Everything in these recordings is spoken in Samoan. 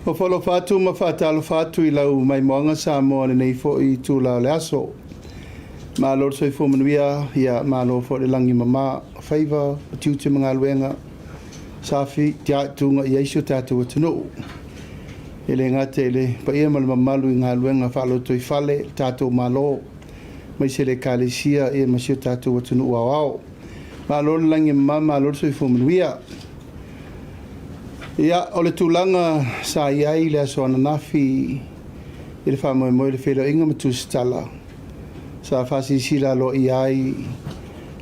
Ofo atu ma faatalofa atu i lau maimoaga Samoa i lenei foi itula o le aso. Malo le soifua manuia, ia malo foi le lagi e mama, faiva o tiute ma galuega sa fitaituga i ai si o tatou atunuu. E le gata i le paia ma le mamalu i galuega faalotoifale le tatou Malo, aemaise le Ekalesia ma si o tatou atunuu aoao. Malo le lagi e mama, malo le soifua manuia. Ia, o le tulaga sa i ai le aso ananafi i le faamoemoe i le feiloaiga ma tusitala, sa faasilasila aloaia ai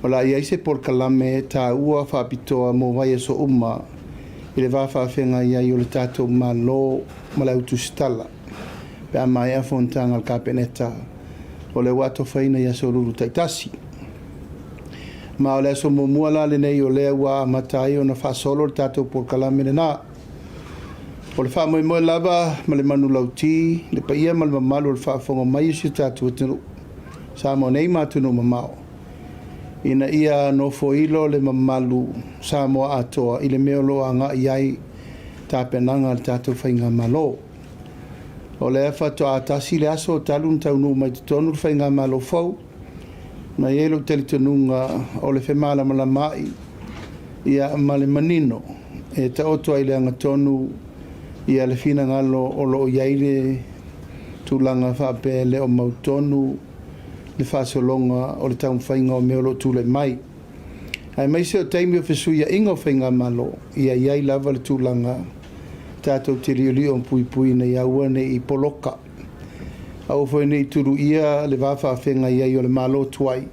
o le a i ai se polokalame taua faapitoa mo vaiaso uma i le va faafeagai ai o le tatou Malo ma le au tusitala pe a maea fonotaga a le Kapeneta o lea ua atofaina i aso Lulu taitasi. Ma o le aso muamua la lenei o lea ua amata ai ona faasolo le tatou polokalame lena. O le faamoemoe lava ma le manulauti, le paia ma le mamalu o le faafofoga mai o si o tatou atunuu, Samoa nei ma atunuu mamao, ina ia nofoilo le mamalu Samoa atoa i le mea o lo o agai ai tapenaga a le tatou Faigamalo. O lea faatoa tasi le aso talu ona taunuu mai totonu le Faigamalo fou, ma e i ai lou talitonuga o le femalamalamaai ma le manino e taoto ai i le agatonu le finagalo o lo o i ai le tulaga faapea e le o mautonu le faasologa o le taumafaiga o mea o lo o tulai mai. Aemaise o taimi o fesuiaiga o Faigamalo, ia i ai lava le tulaga tatou te liolio ma puipui ina ia aua ne i poloka. Aua foi ne i tuluia le va faafeagai ai o le Malo tuai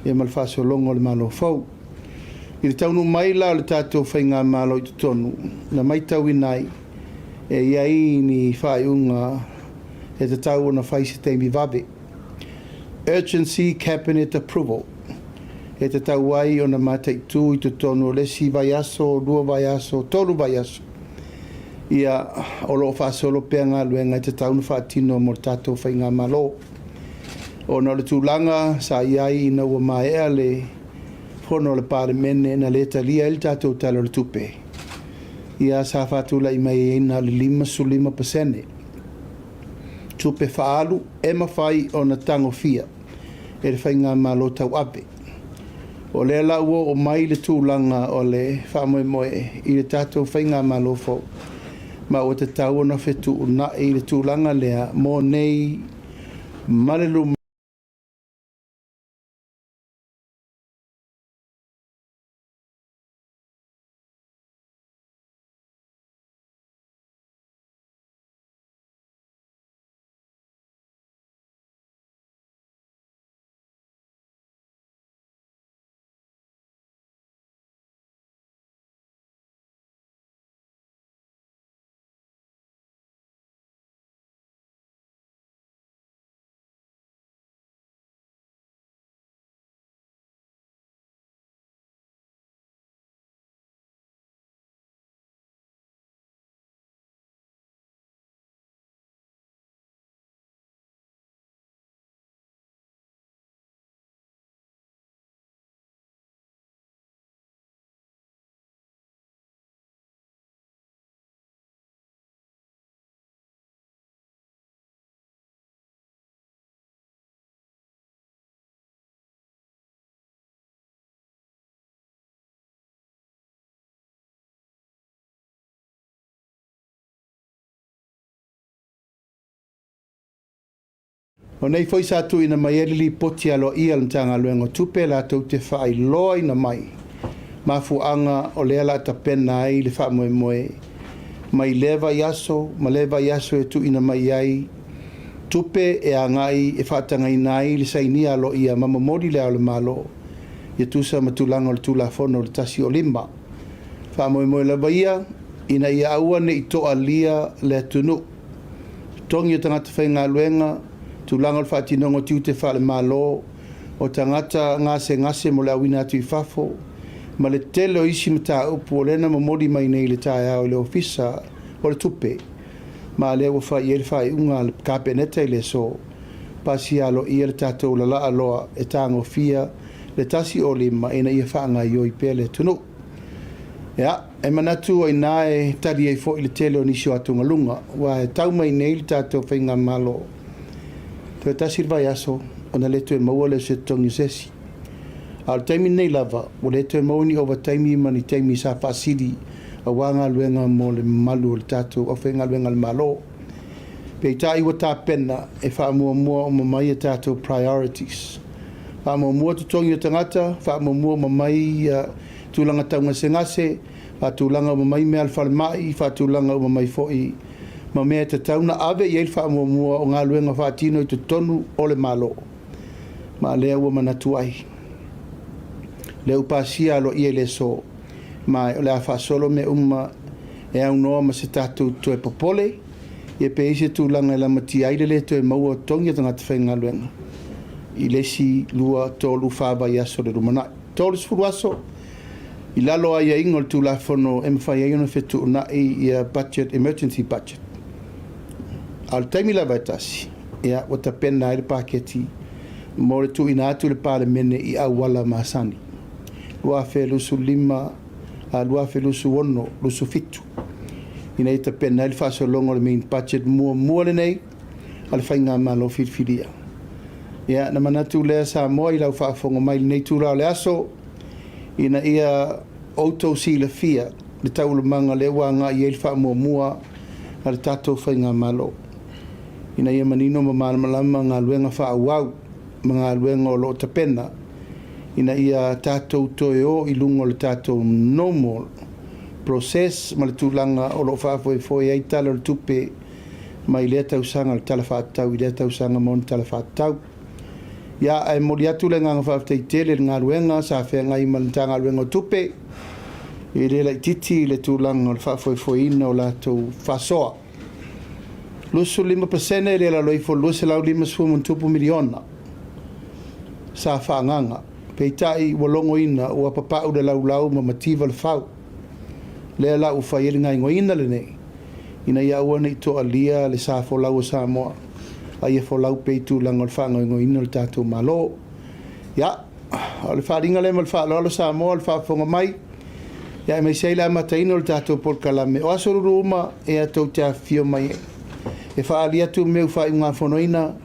ma le faasologa o le Malo fou. I le taunuu mai la o le tatou Faigamalo i totonu, na matauina ai e i ai ni faaiuga e tatau ona fai i se taimi vave. Urgency Cabinet Approval e tatau ai ona mataitu i totonu o le isi vaiaso, 2 vaiaso, 3 vaiaso, ia o lo o faasolo pea galuega e tatau ona faatino mo le tatou Faigamalo. Ona o le tulaga sa i ai ina ua maea le fono a le Palemene na le talia ai le tatou Tala o le Tupe, ia sa faatulai mai ai na o le 55% tupe faaalu e mafai ona tagofia e le Faigamalo tauave. O lea la ua oo mai le tulaga o le faamoemoe i le tatou Faigamalo fou, ma ua tatau ona fetuunai le tulaga lea mo nei ma le O nei foi sa tuuina mai ai le lipoti aloaia a le Matagaluega o Tupe latou te faailoaina mai mafuaaga o lea o le a tapena ai le faamoemoe mai lea vaiaso ma lea vaiaso e tuuina mai ai tupe e agai e faatagaina ai le sainia aloaia ma momoli le Ao o le Malo ia tusa ma tulaga o le Tulafono o le 105. Faamoemoe lava ia ina ia aua ne i toalia le atunuu. Totogi o tagata faigaluega, tulaga o le faatinoga o tiute faale-Malo, o tagata gasegase mo le auina atu i fafo, ma le tele o isi mataupu o lea na momoli mai nei i le taeao i le Ofisa o le Tupe, ma lea ua fai i ai le faaiuga a le Kapeneta i le aso, pasia aloaia le tatou lalaa loa e tagofia le 105 ina ia faagaoioi pea le atunuu. Ia. E manatu o i ina e tali ai foi le tele o nisi o atugaluga, aua e tau mai nei le tatou faigamalo, toe tasi le vaiaso ona le toe maua lea o se totogi o se isi. A o le taimi lenei lava, ua le toe maua ni ovataimi ma ni taimi sa faasili aua galuega mo le mamalu o le tatou aufaigaluega a le Malo. Peitai ua tapena e faamuamua uma mai a tatou priorities. Faamuamua totogi o tagata, faamuamua uma mai tulaga tau gasegase, faatulaga uma mai mea a le falemai, faatulaga uma mai foi ma mea e tatau ona ave i ai le faamuamua o galuega faatino i totonu o le Malo. Ma lea ua manatu ai, lea ua pasia aloaia i le aso, ma o le a faasolo mea uma e aunoa ma se tatou toe popole, ia pe i ai se tulaga e lamatia ai le le toe maua o totogi o tagata faigaluega i le isi 2, 3, 4 vaiaso i le lumanai. 30 aso i lalo o aiaiga o le Tulafono e mafai ai ona fetuunai ia budget, emergency budget. A o le taimi lava e tasi, ia, ua tapena ai le paketi mo le tuuina atu i le Palemene i auala masani. 2025, 2026, 27, ina ia tapena ai le faasologa o le main budget muamua lenei a le Faigamalo filifilia. Ia, na manatu lea Samoa i lau faafofoga mai i lenei itula o le aso, ina ia outou silafia le taualumaga lea ua agai i ai le faamuamua a le tatou Faigamalo, ina ia manino ma malamalama galuega faaauau ma galuega o lo o tapena, ina ia tatou toe o i luga o le tatou normal process ma le tulaga o lo o faafoefoe ai Tala o le Tupe mai lea tausaga, le Tala Faatatau i lea tausaga ma ona Tala Faatatau. Ia, ae momoli atu le agaga faafetai tele i le galuega sa feagai ma le Matagaluega o Tupe, e le laitiiti le tulaga o le faafoefoeina o latou faasoa. 25% le lalo ifo o le $250 miliona sa faaagaaga, peitai ua logoina ua papau le laulau ma mativa le fau. Lea la ua fai ai le gaoioiga lenei, ina ia aua ne i toalia le sa folau o Samoa, a ia folau pea i tulaga o le faagaoioiga o le tatou Malo. Ia, o le faaaliga lea ma le faaaloalo Samoa i le faafofoga mai, ia aemaise ai le amataina o le tatou polokalame. O aso lulu uma e tou te afifio mai ai e faaali atu mea ua faaiugafonoina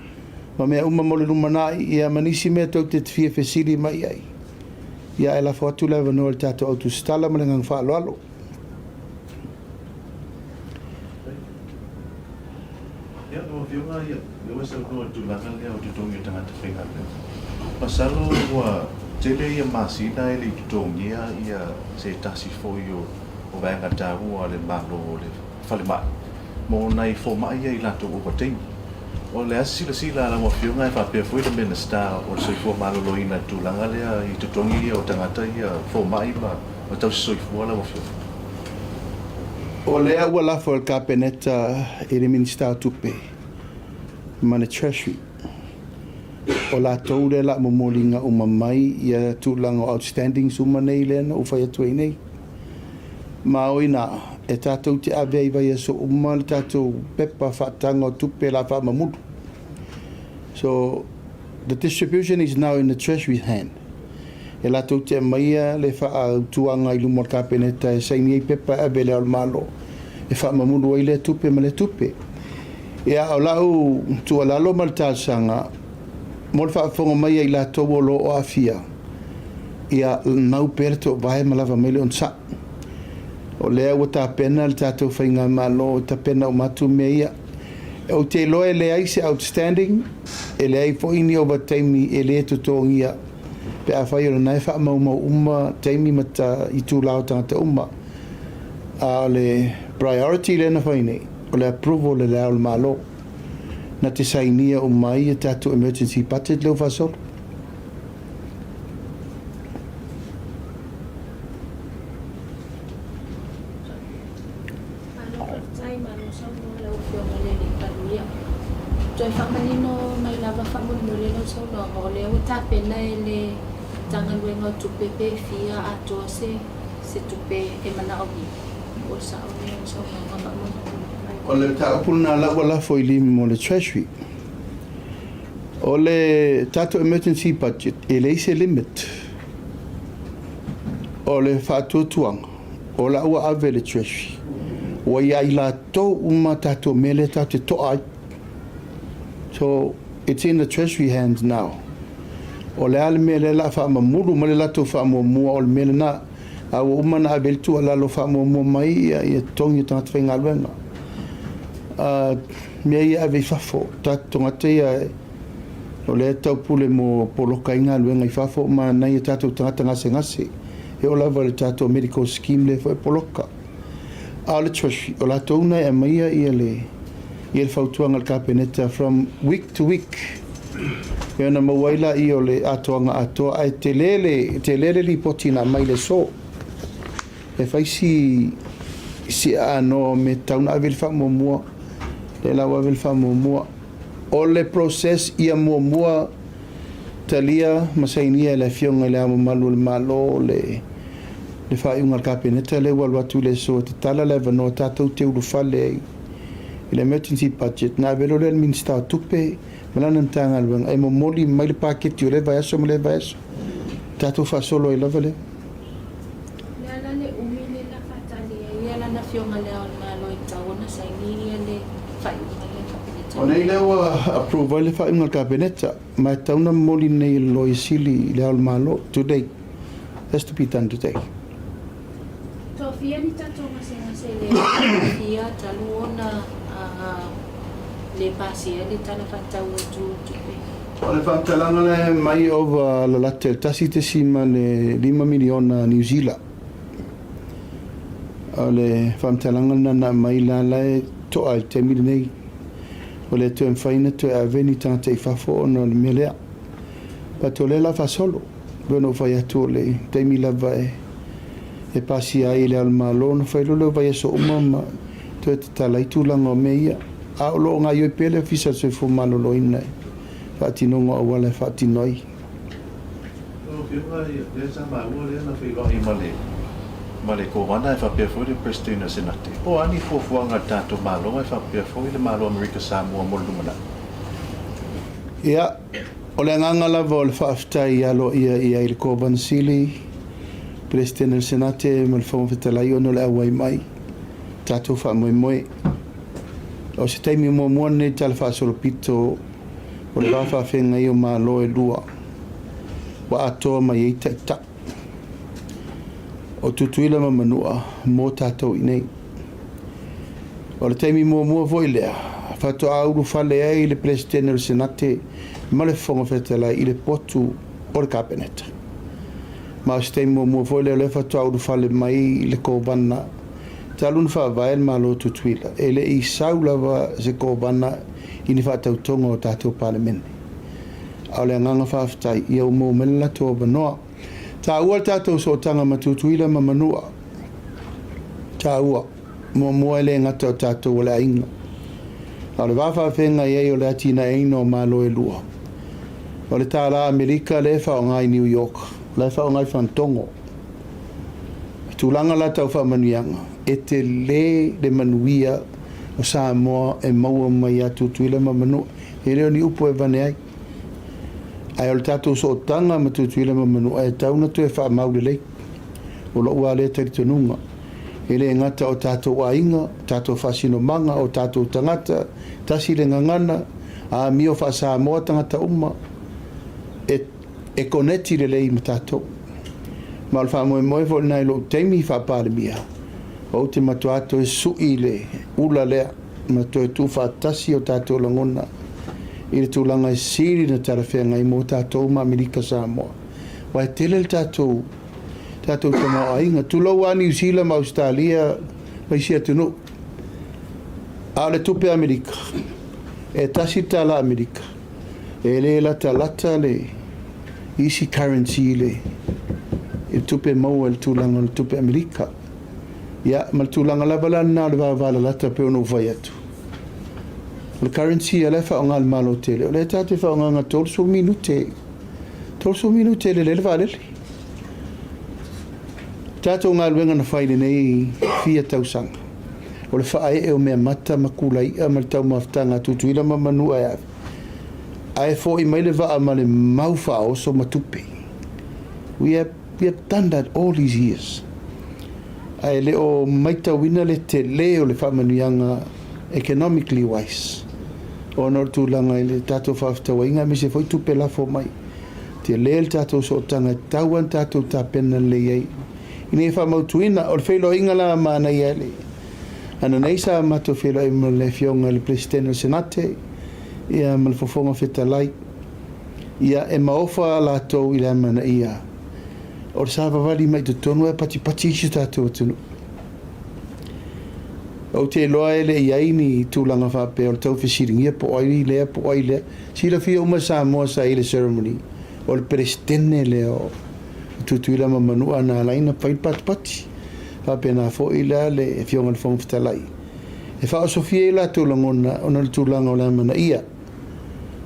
ma mea uma mo le lumanai, ia ma nisi mea tou te fia fesili mai ai. Ia, ae lafo atu le avanoa i le tatou autusitala ma le agaga faaaloalo. Ia, lau Afioga, ia, lea ua e saunoa i le tulaga lea o totogi o tagata faigaluega. Masalo ua tele ia masina e le i totogia ia se tasi foi o vaega taua a le Malo o le falemai mo nai fomai ia i latou ovataimi. O le a se silasila a lau Afioga e faapea foi le Minisita o le Soifua Maloloina i le tulaga lea i totogi ia o tagata ia fomai ma tausi soifua lau Afioga? O lea ua lafo e le Kapeneta i le Minisita o Tupe ma le Treasury, o latou lea o le a momoliga uma mai ia tulaga o outstandings uma nei lea na ou fai atu ai nei. Ma o i ina e tatou te ave ai i vaiaso uma le tatou pepa faataga o tupe o le a faamamulu. So, the distribution is now in the Treasury's hand. E latou te aumaia le faautuaga i luma o le Kapeneta e saini ai pepa e ave i Le Ao o le Malo e faamamulu ai lea tupe ma lea tupe. Ia, o lau tuualalo ma le talosaga mo le faafofoga mai a i latou o lo o aafia, ia mau pea le toovae ma lava mai le onosai. O lea ua tapena le tatou faigamalo e tapena uma atu mea ia. Ou te iloa e leai se outstanding, e leai foi ni ovataimi e le totogia pe afai o lena e faamaumau uma taimi ma itula o tagata uma. A o le priority lea na fai nei, o le approval e Le Ao o le Malo na te sainia uma ai a tatou emergency budget lea ua faasolo. Malo faafetai, malo saunoa lau Afioga i le Alii Palemia. Toe faamanino mai lava faamolemole lau saunoaga, o lea ua tapena e le Matagaluega o Tupe pe fia atoa se se tupe e manaomia. Po o le sao lea o le saunoaga faamolemole. O le mataupu lena la ua lafo i lima o le Treasury. O le tatou emergency budget, e leai se limit. O le faatuatuaga. O la ua ave i le Treasury, ua ia i latou uma tatou mea lea tatou te to'a ai. So, it's in the Treasury hands now. O le a le mea lea o le a faamamulu mai le latou faamuamua, o le mea lena. A ua uma ona ave i ai le tuualalo faamuamua mai ia totogi o tagata faigaluega. Mea ia e ave i fafo, tatou tagata ia o lea e taupule mo poloka ai galuega i fafo ma nai o tatou tagata gasegase. E oo lava i le tatou medical scheme lea foi e poloka. A o le Treasury, o latou na e aumaia ia le ia le fautuaga a le Kapeneta from week to week. Ia ona maua ai laia o le atoaga atoa, ae tele le tele le lipoti na aumai i le aso. E fai si si aanoa o mea tatau ona ave i le faamuamua, lea la ua ave le faamuamua. O le process ia muamua talia ma sainia e le Afioga i Le Ao Mamalu o le Malo le le faaiuga a le Kapeneta lea ua alu atu i le aso e tatala le avanoa tatou te ulufale ai i le emergency budget ona ave loa lea i le Minisita o Tupe ma lana Matagaluega e momoli mai le paketi o lea vaiaso ma lea vaiaso tatou faasolo ai lava lea. O le a la le umi lea la faatali ai lana Afioga i Le Ao o le Malo e tatau ona saini le faaiuga lea a le Kapeneta? O nei lea ua approve ai le faaiuga a le Kapeneta ma e tatau ona momoli nei e le Loia Sili i Le Ao o le Malo today. Has to be done today. Toafia ni tatou gasegase le aafia talu ona le pasia le Tala Faatatau Autu o Tupe. O le faamatalaga lea e mai ova lalata i le 1.5 miliona Niu Sila. O le faamatalaga lena na aumai la la e to'a i le taimi lenei. Ua le toe mafai ona toe ave ni tagata i fafo ona o le mea lea. But o lea o le a faasolo. Pei ona ou fai atu o le taimi lava e pasia ai e le Ao o le Malo ona fai loa lea o vaiaso uma ma toe tatala ai tulaga o mea ia. A o lo o gaoioi pea le Ofisa o le Soifua Maloloina i faatinoga o auala e faatino ai. Lau Afioga, lea sa maua lea na feiloai ma le ma le Kovana e faapea foi le President o le Senate. Po o a ni fuafuaga a le tatou Malo ae faapea foi le Malo o Amerika Samoa mo le lumanai? Ia, O le agaga lava o le faafetai aloaia i ai i le Kovana Sili, Peresetene o le Senate ma le Fofoga Fetalai ona o le auai mai tatou faamoemoe. O se taimi muamua lenei i le Tala Faasolopito o le va faafeagai o Malo e lua ua atoa mai ai taitai o Tutuila ma Manua mo tatou i nei. O le taimi muamua foi lea faatoa ulufale ai le Peresetene o le Senate ma le Fofoga Fetalai i le potu o le Kapeneta. Ma o se taimi muamua foi lea o lea faatoa ulufale mai le Kovana talu ona faavae le Malo o Tutuila, e le i sau lava se Kovana i ni faatautoga o tatou Palemene. A o le agaga faafetai, ia ua maua mai le latou avanoa. Taua le tatou sootaga ma Tutuila ma Manua. Taua. Muamua e le gata o tatou o le aiga, a o le va faafeagai ai o le atinaeina o Malo e lua. O le tālā Amerika lea e faaaoga i New York, o la e faaaoga i Fagatogo. I tulaga la tau faamanuiaga, e tele le manuia o Samoa e maua mai ia Tutuila ma Manua. E le o ni upu e avane ai. Ae o le tatou sootaga ma Tutuila ma Manua e tatau ona toe faamau lelei. O lou lava lea talitonuga. E le gata o tatou aiga, o tatou faasinomaga, o tatou tagata, tasi le gagana, amio faa-Samoa tagata uma, e, e koneti lelei ma tatou. Ma o le faamoemoe foi lena i lou taimi faa-Palemia, ou te matuā toe sui le ula lea ma toe tuufaatasi o tatou lagona i le tulaga e sili ona talafeagai mo tatou ma Amerika Samoa. Aua e tele le tatou tatou tamaoaiga. Tulou lava Niu Sila ma Ausetalia ma isi atunuu. A o le tupe Amerika, e tasi le tala Amerika, e le latalata le isi currency i le, i le tupe maua i le tulaga o le tupe Amerika. Ia, ma le tulaga lava la lena o le vavalalata pei ona ou fai atu. O le currency ia la e faaaoga e le Malo tele, o lea tatou te faaaogaina 30 minute, 30 minute e lele ai le vaalele. Tatou galuega na fai i lenei fia tausaga, o le faaee o meamata ma kulaia ma le taumafataga a Tutuila ma Manua e ave, ae fo'i mai le vaa ma le mau faaoso ma tupe. We have, we have done that all these years. Ae le o maitauina le tele o le faamanuiaga economically wise ona o le tulaga i le tatou faafetauaiga aemaise foi tupe lafo mai. Tele le tatou sootaga e tatau lava ona tatou tapena lelei ai ina ia faamautuina. O le feiloaiga la manaia le ananei sa matou feiloai ma le Afioga i le Peresetene o le Senate ia ma le Fofoga Fetalai, ia e maofa latou i le amanaia o le savavali mai totonu ae patipati isi o tatou atunuu. Ou te iloa e le i ai ni tulaga faapea o le taufesiligia po o ai lea po o ai lea. Silafia uma e Samoa sa i ai le ceremony o le Peresetene lea o Tutuila ma Manua na ala ai ona fai le patipati. Faapena foi la le Afioga i le Fofoga Fetalai e faaosofia ai latou lagona ona o le tulaga o le amanaia.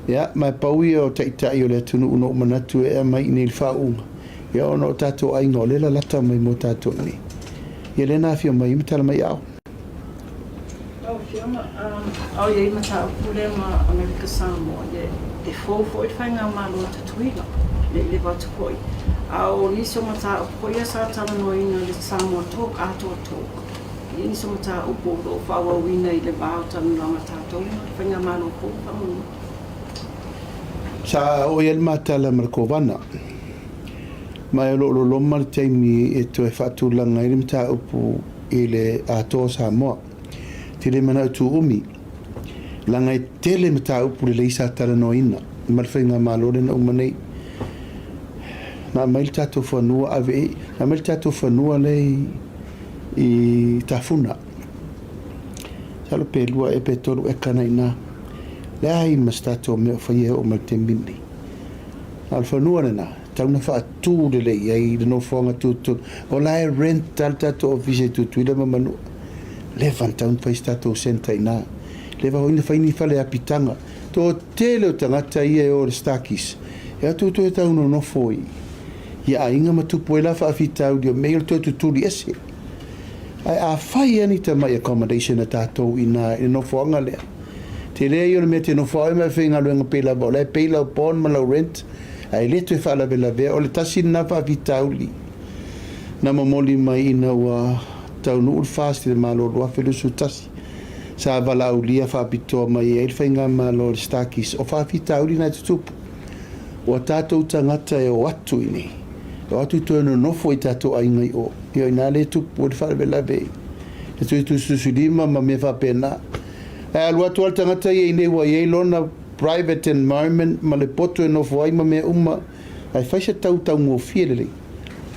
Ia, ma e pau ia o taitai o le atunuu na ou manatu e aumai i inei i le faauuga, ia ona o tatou aiga o lea e lalata mai mo tatou i inei. Ia lea na afio mai ai ma tala mai aao. Lau Afioga, a o i ai mataupu lea ma Amerika Samoa, ia e fou foi le Faigamalo a Tutuila, le i leva atu foi. A o nisi o mataupu foi ia sa talanoaina i le Samoa Talk, Atoa Talk, e i ai nisi o mataupu o lo o faaauauina i le va o talanoaga a tatou ma le Faigamalo fou faamolemole. Sa oo i ai le matala ma le Kovana, ma o lo o loloma le taimi e toe faatulaga ai le mataupu i le Atoa o Samoa. Tele manao tuumi, leaga e tele mataupu lelei sa talanoaina ma le Faigamalo lea na uma nei. Na aumai le tatou fanua ave i, na aumai le tatou fanua lea i i Tafuna. Masalo pe 2 ea pe 3 eka na ina. Leai ma se tatou mea o faia e oo mai le taimi lenei. A o le fanua lena, tau na faatu lelei i ai le nofoaga tutotonu. O la e rent lava le tatou ofisa i Tutuila ma Manua. Leva ona tau na fai se tatou centre i ina. Leva foi na fai ni fale apitaga. Toatele o tagata ia e o i le Starkeys, e o atu toe tau nonofo i ia aiga ma tupu ai la faafitauli o mea ia o le toe tutuli ese. Ae a fai lava ni tamai accommodation a tatou i ina i le nofoaga lea, tele ia o le mea e te nofo ai ma e faigaluega pei lava o la e pay lau bond ma lau rent, ae le toe faalavelavea. O le tasi lena faafitauli na momoli mai ina ua taunuu le FAST i le Malo 2021, sa valaaulia faapitoa mai ai le Faigamalo a le Starkeys, o faafitauli na e tutupu. Ua tatou tagata e o atu i inei, e o atu toe nonofo i tatou aiga i o, ia o ina lea e tupu ai le faalavelave i le toe tusitusilima ma mea faapena. Ae alu atu lava le tagata ia i inei ua i ai lona private environment ma le poto e nofo ai ma mea uma, ae fai se tau taugofie lelei,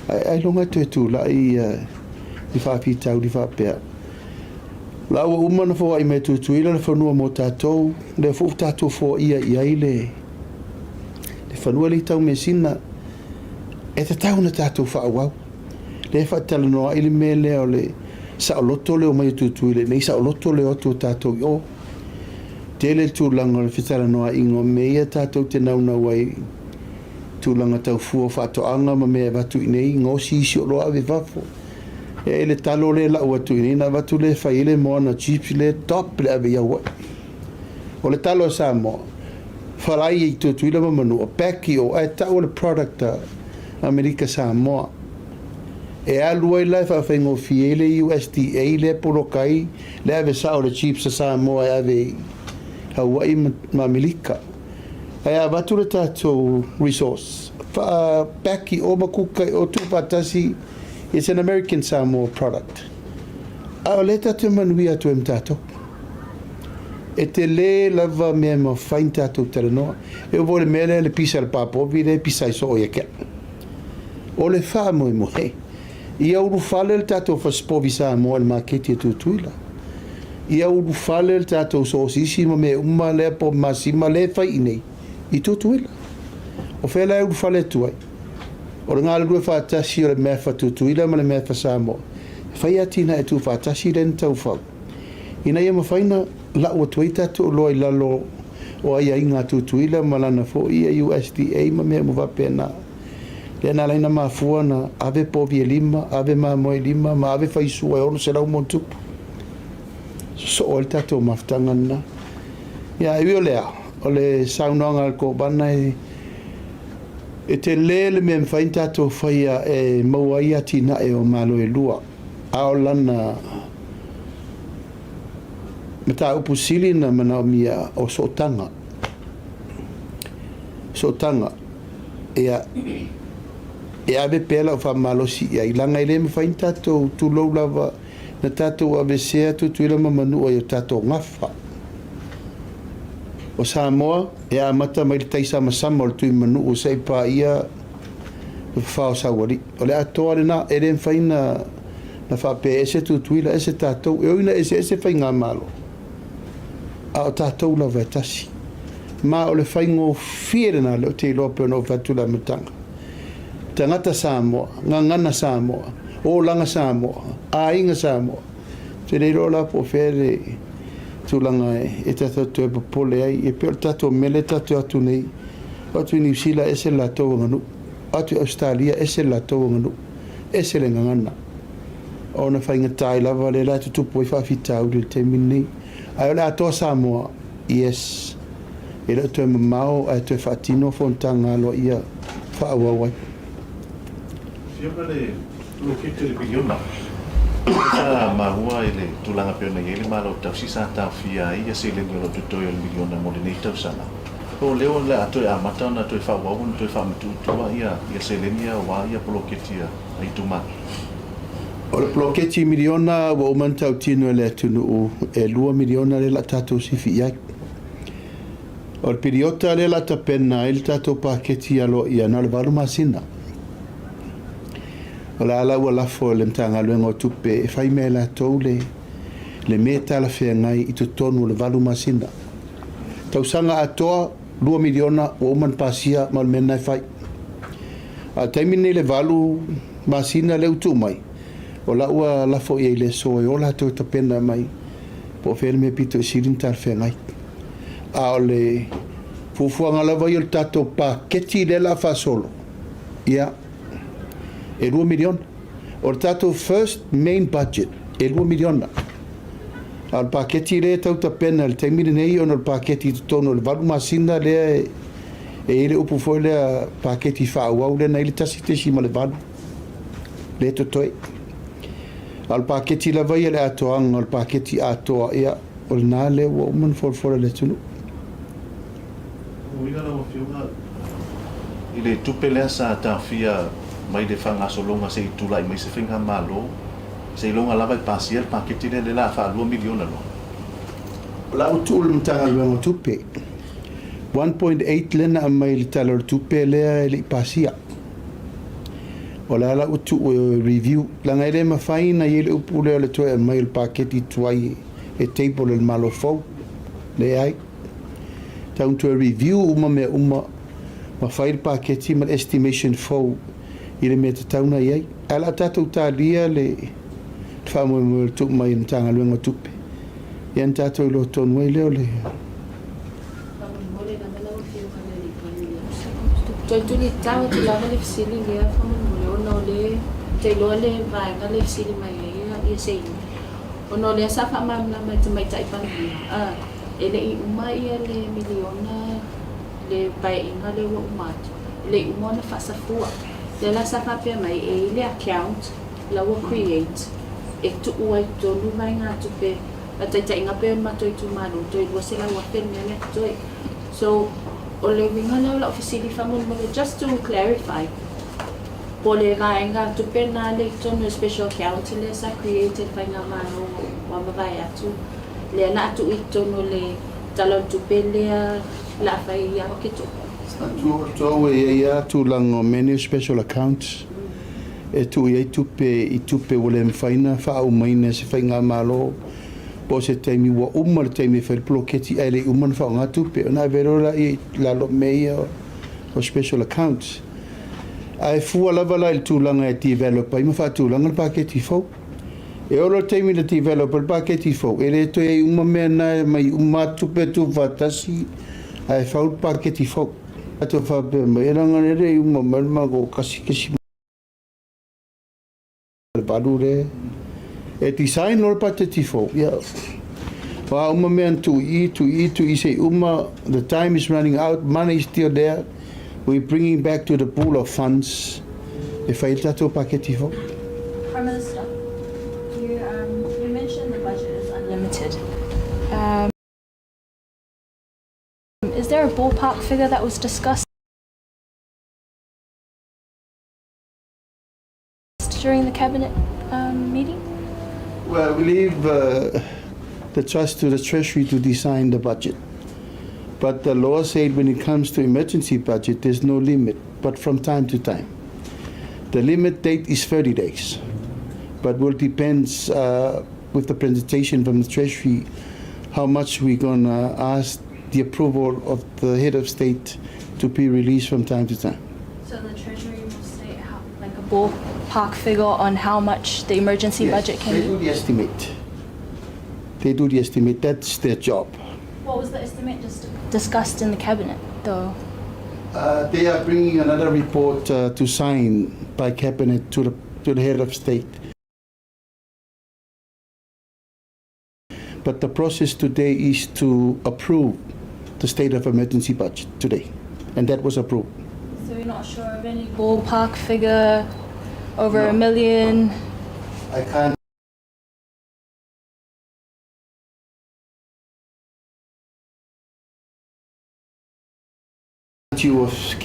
ae ailoga e toe tulai ni faafitauli faapea. La ua uma ona foai mai e Tutuila le fanua mo tatou, lea foi ua tatou foaia i ai le le fanua lea i Taumeasina, e tatau ona tatou faaauau. Lea e faatalanoa ai le mea lea o le saoloto le omai o Tutuila i inei, saoloto le o atu o tatou i o. Tele le tulaga o le fetalanoaiga o mea ia tatou te naunau ai i tulaga tau fua o faatoaga ma mea e avatu i inei, gaosi isi oloa ave i fafo. E i le talo lea e lau atu i inei, ona avatu lea e fai ai le moana chips lea e top le ave i Hawaii. O le talo a Samoa, falai i Tutuila ma Manua, pack i o, ae tau o le product a Amerika Samoa. E alu ai la e faafaigofie ai le USDA lea e poloka ai le ave sao o le chips a Samoa e ave i Hawaii ma Amerika. Ae a avatu le tatou resource, faa-pack i o ma kuka i o, tuufaatasi, it's an American Samoa product. A o lea tatou te manuia atu ai ma tatou. E tele lava mea e mafai ona tatou talanoa. E oo foi i le mea lea le pisa a le papovi lea e pisa ai soo ia te au. O le faamoemoe, ia ulufale le tatou fasipovi Samoa i le maketi a Tutuila. Ia ulufale le tatou sosisi ma mea uma lea po o masima lea e fai i inei i Tutuila. O fea la e ulufale atu ai? O le galulue faatasi o le MAF a Tutuila ma le MAF a Samoa e fai atinae tuufaatasi lea na taufau ina ia mafai ona lau atu ai tatou oloa i lalo o aiaiga a Tutuila ma lana foi USDA ma mea uma faapena. Lea na ala ai ona mafua ona ave povi e 5, ave mamoe e 5 ma ave faisua e 600 ma ono tupu. Sosoo ai le tatou mafutaga lena. Ia, ae ui o lea, o le saunoaga a le Kovana e e tele le mea e mafai ona tatou faia e maua ai atinae o Malo e lua. A o lana mataupu sili na manaomia o sootaga. Sootaga, ia, e ave pea lau faamalosi i ai, leaga e le mafai ona tatou tulou lava na tatou aveesea Tutuila ma Manua i o tatou gafa. O Samoa, e amata mai le taisamasama o le Tuimanuu seia paia le fafao o Saualii. O le atoa lena, e le mafai na faapea e ese Tutuila, ese tatou. E ui ina eseese faigamalo, a o tatou lava e tasi. Ma o le faigofie lena, lea ou te iloa pei ona ou fai atu i le amataga. Tagata Samoa, gagana Samoa, olaga Samoa, aiga Samoa. Ou te le iloa la po o fea le tulaga e tatou toe popole ai. E pei o le tatou mea lea tatou te o atu nei, o atu i Niu Sila ese le latou aganuu, o atu i Ausetalia ese le latou aganuu, ese le gagana. Ona faigata ai lava lea la e tutupu ai faafitauli i le taimi lenei. Ae o le atoa Samoa, yes, e le o toe mamao ae toe faatino fonotaga aloaia faaauau ai. Afioga le Poloketi o le Miliona, sa maua i le tulaga pei ona i ai le Malo Tausi sa taofia ai ia seleni o lo o totoe o le miliona mo lenei tausaga. Po o lea o le a toe amata ona toe faaauau ona toe faamatuu i tua ia seleni ia aua ia poloketi a itumalo. O le poloketi miliona ua uma ona tautino e le atunuu e $2 miliona lea o le a tatou sifi i ai. O le piliota lea o le a tapena ai le tatou paketi aloaia na o le 8 masina. O la la ua lafo e le Matagaluega o Tupe e fai mea e latou le le mea e talafeagai i totonu o le 8 masina. Tausaga atoa $2 miliona ua uma ona pasia ma o le mea lena e fai. A o le taimi lenei i le 8 masina lea ua tuu mai, o la ua lafo i ai i le aso e o latou e tapena mai po o fea le mea pito i sili ona talafeagai. A o le fuafuaga lava ia o le tatou paketi lea o le a faasolo, ia, e $2 miliona. O le tatou first main budget e $2 miliona. A o le paketi lea e tau tapena i le taimi lenei ona o le paketi i totonu o le 8 masina lea e i ai le upu foi lea paketi faaauau lea na i ai le 1.8 lea e totoe. A o le paketi lava ia le atoaga o le paketi atoa, ia, o lena lea ua uma ona folafola i le atunuu. O uiga lau Afioga i le tupe lea sa taofia mai le faagasologa se i tulai mai se faigamalo, seiloga lava e pasia le paketi lea, lea la a faalua miliona loa. O la ua tuu le Matagaluega o Tupe 1.8 lea na aumai i le Tala o le Tupe lea e le i pasia. O la la ua tuu e review, leaga e le mafai ona i ai le upu lea o le toe aumai o le paketi tuai e table e le Malo fou. Leai. Tau ona toe review uma mea uma ma fai le paketi ma le estimation fou i le mea e tatau ona i ai. Ae o le a tatou talia le faamoemoe o le tuu mai e le Matagaluega o Tupe, ia ona tatou iloa tonu ai lea o le. Faamolemole lava lau Afioga i le Alii Palemia. Toe tulitau atu lava le fesili lea faamolemole ona o le ou te iloa le vaega lea e fesili mai ai ia Seini ona o lea sa faamalamalama e le Tamaitai Palemia e le i uma ia le miliona le paeaiga lea ua uma atu e le i uma ona faasafua. Lea la sa faapea mai e i ai le account la ua create e tuu ai totonu vaegatupe a taitaiga pei o le matou itumalo toe 200,000 le mea lea totoe. So, o le uiga lea o lau fesili faamolemole just to clarify, po o le vaega tupe lena lea i totonu o le special account lea sa create e le Faigamalo ua mavae atu, lea o le a tuu i totonu o le Tala o le Tupe lea o le a fai ia Oketopa. Sa tuu e i ai lava tulaga o mea nei o special accounts e tuu i ai tupe i tupe ua le mafai ona faaaumaina e se faigamalo po o se taimi ua uma le taimi e fai le poloketi ae le i uma ona faaaoga tupe ona ave loa lea i lalo o mea ia o special accounts. Ae fua lava la i le tulaga e develop ai ma faatulaga le paketi fou. E oo loa le taimi na develop ai le paketi fou, e le toe i ai uma mea na e aumai uma lava tupe e tuufaatasi ae fau le paketi fou. Tatou faapea mai, e leaga e le i uma mai le matou 1.8 lea e design loa le paketi fou, ia, o a uma mea na tuu i i, tuu i i, tuu i i se i uma, the time is running out, money is still there, we bringing back to the pool of funds e fai ai le tatou paketi fou. Prime Minister. Is there a ballpark figure that was discussed during the cabinet meeting? Well, we leave the trust to the Treasury to design the budget. But the law said when it comes to emergency budget, there's no limit, but from time to time. The limit date is 30 days, but will depends with the presentation from the Treasury how much we're gonna ask the approval of the head of state to be released from time to time. So the Treasury will state how, like a ballpark figure on how much the emergency Yes, budget can they be? do the estimate. They do the estimate. That's their job. What was the estimate just discussed in the cabinet, though? They are bringing another report to sign by cabinet to the head of state. But the process today is to approve the state of emergency budget today, and that was approved. So you're not sure of any ballpark figure, over No. a million? I can't you of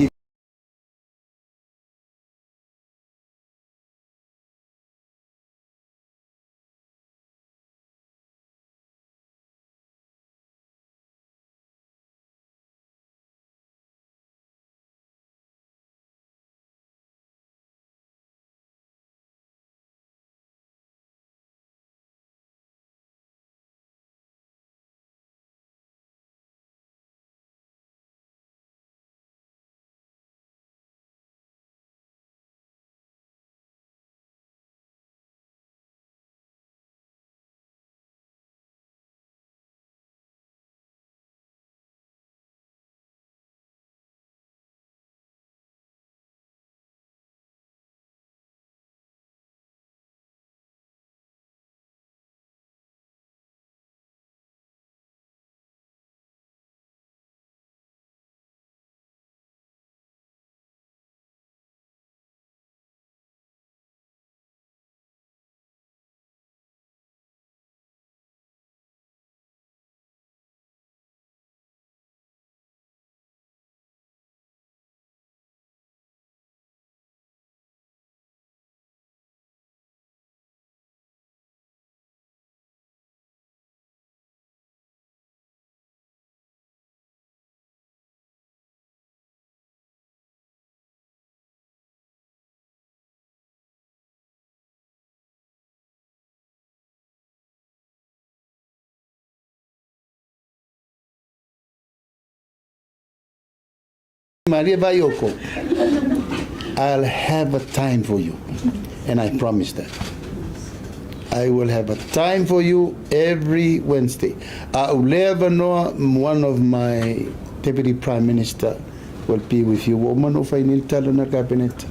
Maria Vaioko, I'll have a time for you, and I promise that. I will have a time for you every Wednesday. A ou lea avanoa, one of my deputy prime minister will be with you. Ua uma ona ou fai nei le tala na le Kapeneta.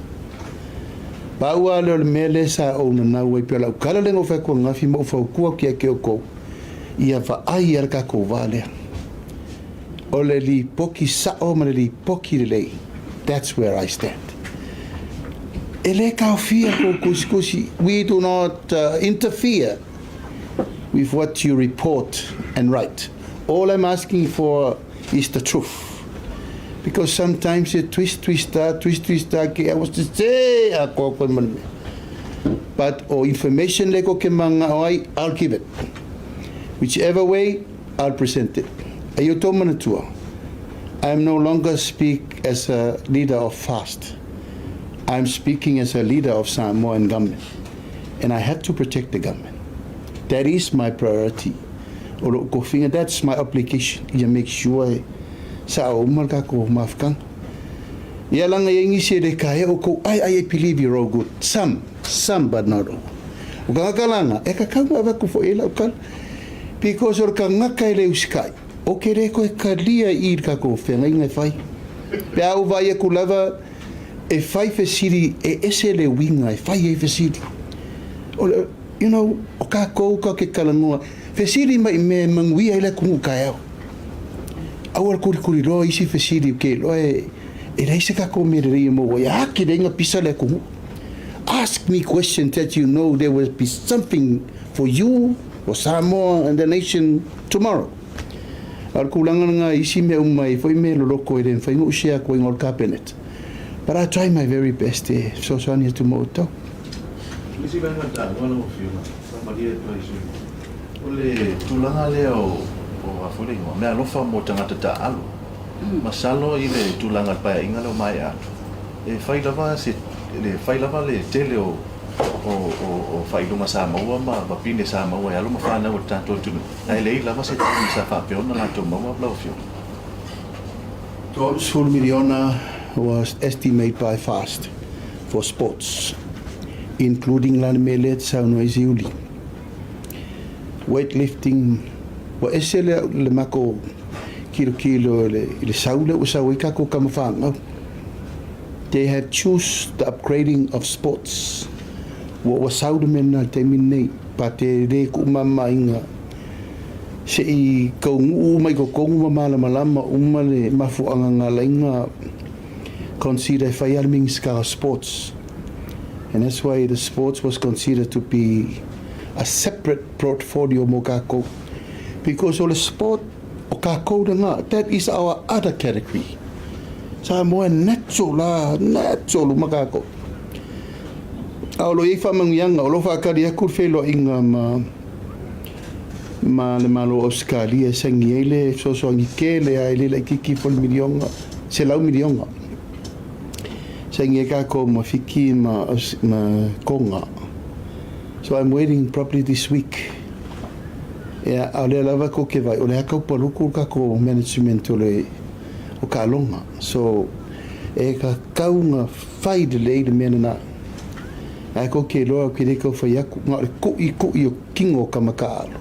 Pau lava lea o le mea lea sa ou nanau ai pea o lau kala lea na ou fai atu ananafi ma ou fautua atu ia te outou, ia vaai ia le tatou va lea. O le lipoti sao ma le lipoti lelei. That's where I stand. E le taofia kou tusitusi. We do not interfere with what you report and write. All I'm asking for is the truth. Because sometimes you twist, twist, twist, twist, ke I was to say, a ko ko man. But o information le ko ke manga o ai, I'll give it. Whichever way, I'll present it. A i o tō manatua, I am no longer speak as a leader of FAST. I'm speaking as a leader of Samoan government. And I have to protect the government. That is my priority. O lou tofiga, that's my obligation. Ia make sure e sao uma le tatou mafutaga. Ia laga i ai nisi e le kaea outou, I believe you're all good. Some, some but not all. O tagata laga, e tatau ona avatu foi i ai lau tala. Because o le tagata e le usikai, ou te le toe talia i le tatou feagaiga e fai. Pe a ou vaai atu lava e fai fesili e ese le uiga e fai ai fesili. O le, you know, o tatou tatou te talanoa, fesili mai i mea e manuia ai le atunuu taeao. Aua le kulikuli loa isi fesili ke iloa e leai se tatou mea lelei e maua ai, a ake leai na pisa le atunuu. Ask me questions that you know there will be something for you, for Samoa and the nation tomorrow. A o le tulaga lena i isi mea uma e i ai foi mea loloto e le mafai ona ou share atu ai i luga o le Kapeneta, but I try my very best e fesoasoani atu mo outou. O le isi vaega taua lau Afioga, faamalie atu ai i sui usufono, o le tulaga lea o a foi le igoa, meaalofa mo tagata taaalo. Masalo i le tulaga o le Paeaiga lea ua maea atu, e fai lava se, e fai lava le tele o o faailoga sa maua ma pine sa maua e alo ma fanau a le tatou atunuu, ae leai lava se taimi sa faapea ona latou maua lau Afioga. $30 miliona was estimate by FAST for sports, including la le mea lea e te saunoa ai Siuli. Weightlifting, ua ese le, le makou kilokilo i le sau lea ua sau ai takou tama fanau. They have choose the upgrading of sports. Ua ua sau le mea lena i le taimi lenei, but e le tuumamaina se i taunuu uma i totonu ma malamalama uma le mafuaaga na ala ai ona consider e fai lava le Minisita o Sports. And that's why the sports was considered to be a separate portfolio mo tatou. Because o le sport o tatou lena, that is our other category. Samoa e natural la, natural uma tatou. A o lo o i ai faamanuiaga, o lo o faatali atu le feiloaiga ma ma le Malo o Ausetalia e saini ai le fesoasoani tele lava e le laitiiti ifo i le miliona, $100 miliona. Saini ai tatou ma Fiti ma ma Tonga. So I'm waiting probably this week. Ia, a o lea lava tou te vaai, o lea tau paluku le tatou management o le o taaloga. So, e tatau ona fai lelei le mea lena. Ae tou te iloa ou te le tau fai atu, na o le tuʻituʻi o tino o tama taaalo.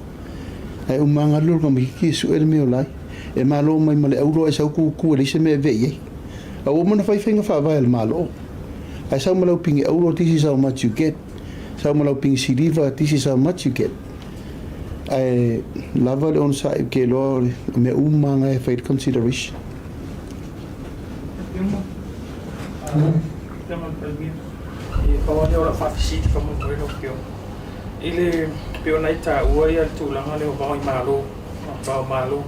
Ae uma lava ona alu le tamaititi e sue le mea o la ai. E malo mai ma le auro ae sau tutu e leai se mea e ave i ai. A ua uma ona fai faiga faavae a le Malo. Ae sau ma lau pine auro, this is how much you get. Sau ma lau pine siliva, this is how much you get. Ae lava le onosai ou te iloa o mea uma lava na e fai le consideration. Pau lava lea o lau faafesili faamoemoe lau Afioga i le pei ona e taua le tulaga lea o vao i Malo, vao Malo.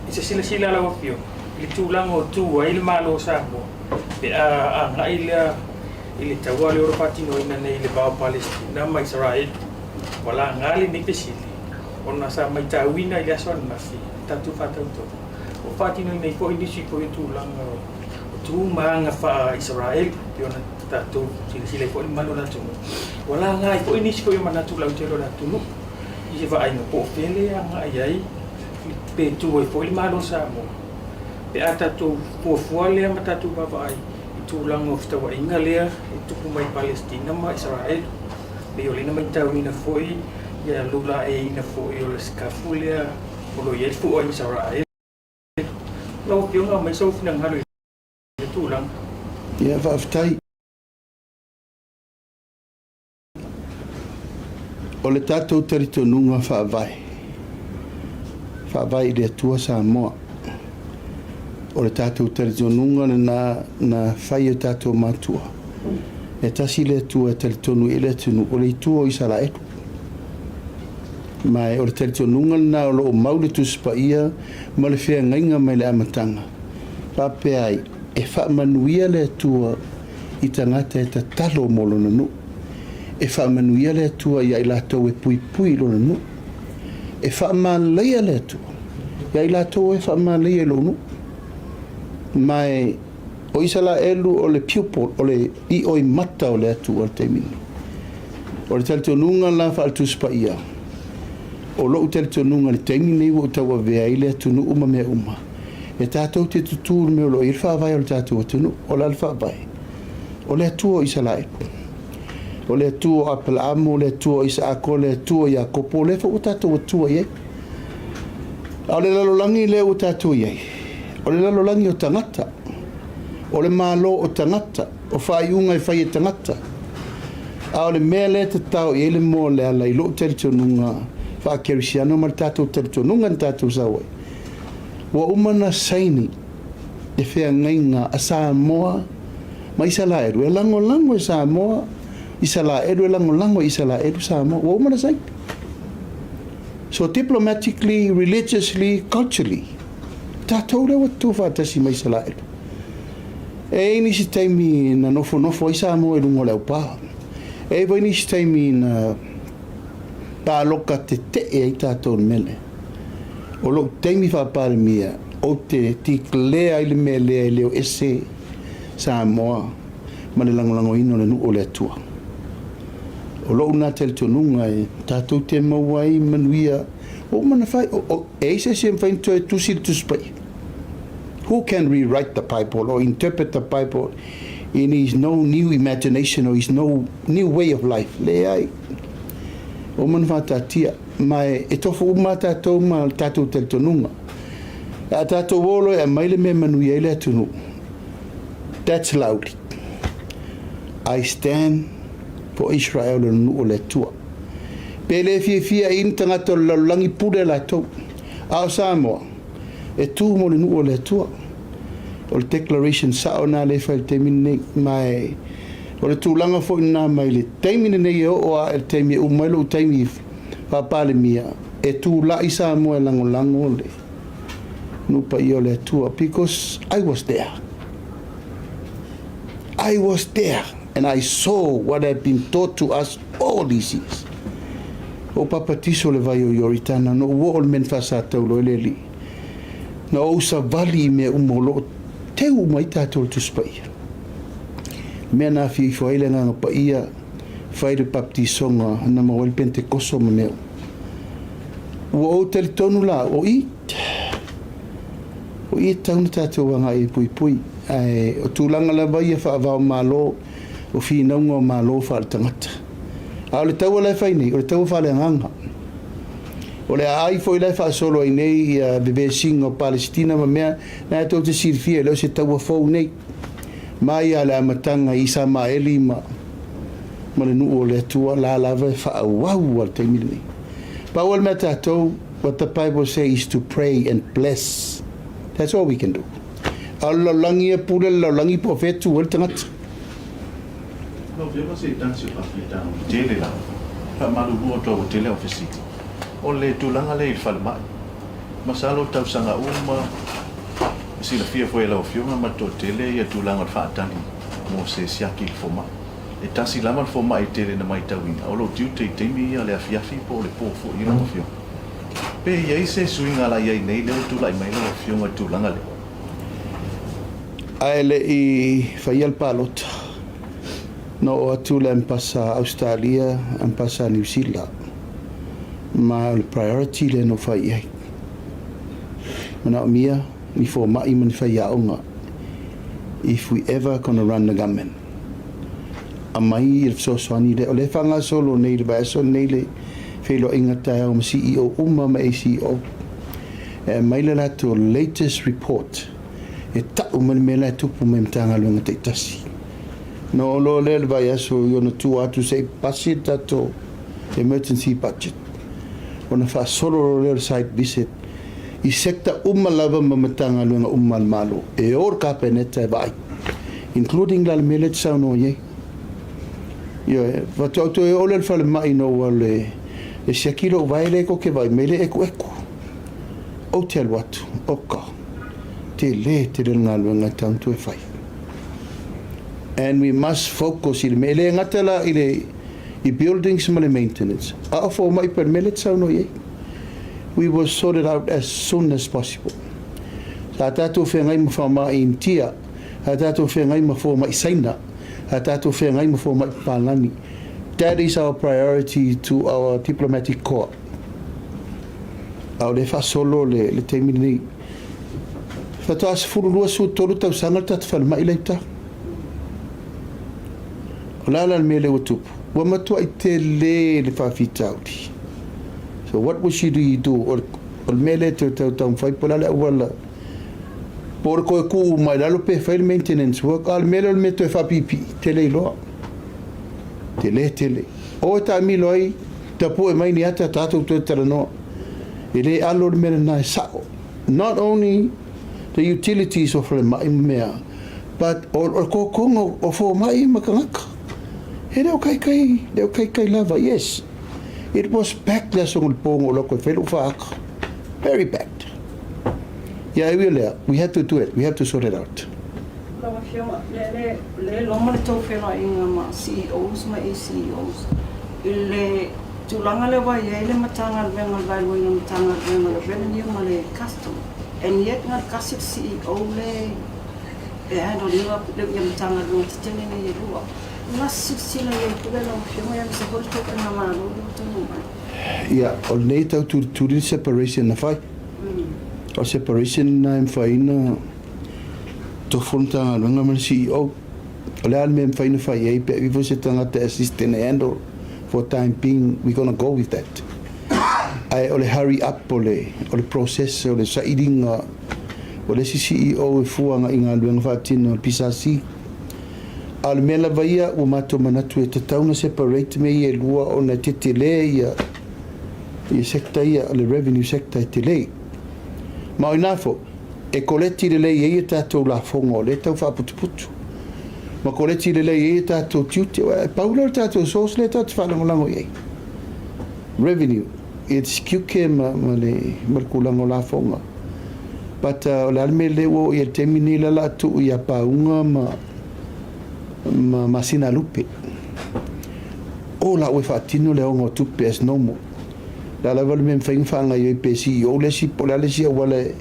I se silasila a lau Afioga i le tulaga o tu ai le Malo o Samoa pe a agai lea i le taua lea o lo o faatinoina nei i le va o Palesitina ma Isaraelu. Ua laga lenei fesili ona sa matauina i le aso ananafi i tatou faatautoga ua faatinoina ai foi nisi foi o tulaga o tu ma aga faa-Isaraelu pei ona tatou silasila ai foi i le mamalu o le atunuu. Ua laga ai foi nisi foi o manatu lautele o le atunuu i se vaaiga po o fea lea e agai ai pe tu ai foi le Malo o Samoa pe a tatou fuafua lea ma tatou vaavaai i tulaga o fetauaiga lea e tupu mai Palesitina ma Isaraelu. Pei o lea na matauina foi ia lulaeina foi o le sekafu lea o lo o i ai le fua i Isaraelu. Lau Afioga, aumai sou finagalo i lea tulaga. Ia, faafetai. O le tatou talitonuga faavae, faavae i le Atua Samoa. O le tatou talitonuga lena na fai e o tatou matua. E tasi le Atua e talitonu i ai le atunuu, o le Atua o Isaraelu. Ma o le talitonuga lena o lo o mau le Tusi Paia ma le feagaiga mai le amataga, faapea ai, e faamanuia le Atua i tagata e tatalo mo lona nuu. E faamanuia le Atua iā i latou e puipui i lona nuu. E faamalaia le Atua iā i latou e faamalaia i lou nuu. Ma e, o Isalaelu o le pupil, o le ioimata o le Atua i le taimi nei. O le talitonuga la faale-Tusi Paia, o lou talitonuga i le taimi nei ua ou tauavea ai le atunuu ma mea uma, E tatou te tutū i le mea o lo o i ai le faavae o le tatou atunuu. O le a le faavae? O le Atua o Isaraelu. O le Atua o Aperaamo, o le Atua o Isaako, o le Atua o Iakopo, o lea foi ua tatou Atua i ai. A o le lalolagi lea ua tatou i ai, o le lalolagi o tagata, o le malo o tagata, o faaiuga e fai e tagata. A o le mea lea e tatao i ai le moa o le ala i lou talitonuga faa-Kerisiano ma le tatou talitonuga na tatou sau ai, Ua uma ona saini le feagaiga a Samoa ma Isalaelu e lagolago e Samoa Isalaelu e lagolago e Isalaelu Samoa. Ua uma ona saini. So diplomatically, religiously, culturally, tatou lea ua tutu faatasi ma Isaraelu. E i ai nisi taimi na nofonofo ai Samoa i luga o le aupā. E i ai foi nisi taimi na pāloka tetee ai tatou i le mea lea. O lou taimi faa-Palemia, ou te declare ai le mea lea e le o ese Samoa ma le lagolagoina o le nuu o le Atua. O lou lena talitonuga e tatou te maua ai manuia ua uma ona fai. E i ai se isi e mafai ona toe tusi le Tusi Paia? Who can rewrite the Bible or interpret the Bible in his no new imagination or his no new way of life? Leai. Ua uma ona faataatia. Ma e tofu uma lava tatou ma le tatou talitonuga. A tatou o loa e aumai le mea e manuia ai le atunuu, that's loud. I stand for Israel le nuu o le Atua. Pe le fiafia i ni tagata o le lalolagi pule latou. A o Samoa, e tu mo le nuu o le Atua. O le declaration sao lena lea e fai i le taimi lenei. Ma e, o le tulaga foi lena mai le taimi lenei e oo lava i le taimi e uma ai lou taimi faa-Palemia, e tulai Samoa e lagolago le nuu paia o le Atua because I was there. I was there and I saw what had been taught to us all these years. O papatiso le vai o Ioritana, na ou oo i le mea na faasataulo ai le Alii. Na ou savali i mea uma o lo o teu uma ai tatou i le Tusi Paia. Le mea na afio ifo ai le Agaga Paia, fai le baptisoga na maua ai le Pentekoso ma mea uma. Ua ou talitonu la, o i, o i e tatau ona tatou agai e puipui. Ae o tulaga lava ia faava-o-Malo, o finauga o Malo faale-tagata. A o le taua la e fai nei, o le taua faaleagaga. O le aai foi la e faasolo ai nei ia vevesiga o Palesitina ma mea, na e tou te silafia e le o se taua fou nei. Mai lava i le amataga i Isamaeli ma ma le nuu o le Atua, la lava e faaauau lava i le taimi lenei. Pau lava le mea a tatou, what the Bible say is to pray and bless. That's all we can do. A o le lalolagi ia, pule le lalolagi po o fea e tu ai le tagata. Lau Afioga se tasi o faafitauli tele lava, faamalulu atu ua tele au fesili. O le tulaga lea i le falemai, masalo tausaga uma e silafia foi e lau Afioga ma le toatele ia tulaga o le faatali mo se siaki i le fomai. E tasi lava le fomai tele na maitauina, o lou tiute i taimi ia le afiafi po o le po foi lau Afioga. Pe i ai se suiga la i ai nei lea ua tulai mai lau Afioga i le tulaga lea? Ae le i faia le palota, na oo atu le Ambasa a Ausetalia, Ambasa a Niu Sila, ma o le priority lea na ou fai i ai. Manaomia ni fomai ma ni faiaoga if we ever gonna run the government. Aumai le fesoasoani lea, o lea e faagasolo nei i le vaiaso lenei le feiloaiga taeao ma CEO uma ma ACEO. E aumai le latou latest report e tau mai le mea la e tupu mai i Matagaluega taitasi. Ona oo loa lea i le vaiaso i ona tua atu se i pasi le tatou emergency budget ona faasolo loa lea o le site visit i sector uma lava ma Matagaluega uma a le Malo e o le Kapeneta e vaai including la le mea lea e te saunoa i ai. Ioe, faatoa ou toe oo lea i le falemai ina ua le e siaki lou vae lea e koke vaai mai le ekueku. Ou te alu atu, oka, tele tele le galuega e tatau ona toe fai. And we must focus i le mea, e le gata la i le i buildings ma le maintenance, a o fomai pea le mea lea e te saunoa i ai. We will sort it out as soon as possible. Sa tatou feagai ma faamai Initia, sa tatou feagai ma fomai Saina, sa tatou feagai ma fomai Papalagi. That is our priority to our diplomatic corps. A o lea e faasolo le, le taimi lenei. Faatoa 12, 13 tausaga le tatou falemai la i uta. O le a la le mea lea ua tupu? Ua matuai tele le faafitauli. So what would she do? O le, o le mea lea toe tau taumafai po o le a le auala po o le toe tuu mai lalo pe fai le maintenance work, a o le mea lea o le mea toe faapiipii, tele iloa. Tele tele. O e taamilo ai, tapue mai ni ata tatou toe talanoa. E le alo le mea lena e sao. Not only the utilities o falemai ma mea, but o le kokoga o fomai ma tagata. E le o kaikai, le o kaikai lava, yes. It was packed le aso le po na ou alu atu e fai lou faata. Very packed. Ia e ui o lea, we have to do it, we have to sort it out. Lau Afioga, le, le loma le tou feiloaiga ma CEOs ma ACEOs i le tulaga lea ua i ai le Matagaluega o le Vaeluaina o le Matagaluega o le Revenue ma le Custom and yet na o le tasi le CEO le e handle ina ia Matagaluega tetele nei e lua. O le a se silasila i ai pule lau Afioga aemaise foi le tou faigamalo lea ua taunuu mai? Ia, o lenei tau tulituli le separation na fai. O le separation lena e mafai ai ona tofu le Matagaluega ma le CEO. O le a le mea e mafai ona fai i ai pe a ifo se tagata e assist e handle for time being, we gonna go with that. Ae o le hurry up o le, o le process o le sailiga o le isi CEO e fua agai i galuega faatino a le PSC. A o le mea lava ia ua matou manatu e tatau ona separate mea ia e lua ona e tetele ia ia sector ia, le revenue sector e tele. Ma o ina foi, e koleti lelei ai a tatou lafoga o lea e tau faaputuputu, ma koleti lelei ai a tatou tiute. E pau lea o le tatou source lea tatou te faalagolago i ai. Revenue, it's tiute ma, ma, le, ma le tulaga o lafoga. But o le a le mea lea ua oo i ai i le taimi nei la o le a tuu ia Pauga ma, ma Masinalupe. O la ua faatino le aoga o tupe as normal. O le a lava le mea e mafai ona faagaoioi pe CEO le isi po o le a le isi auala e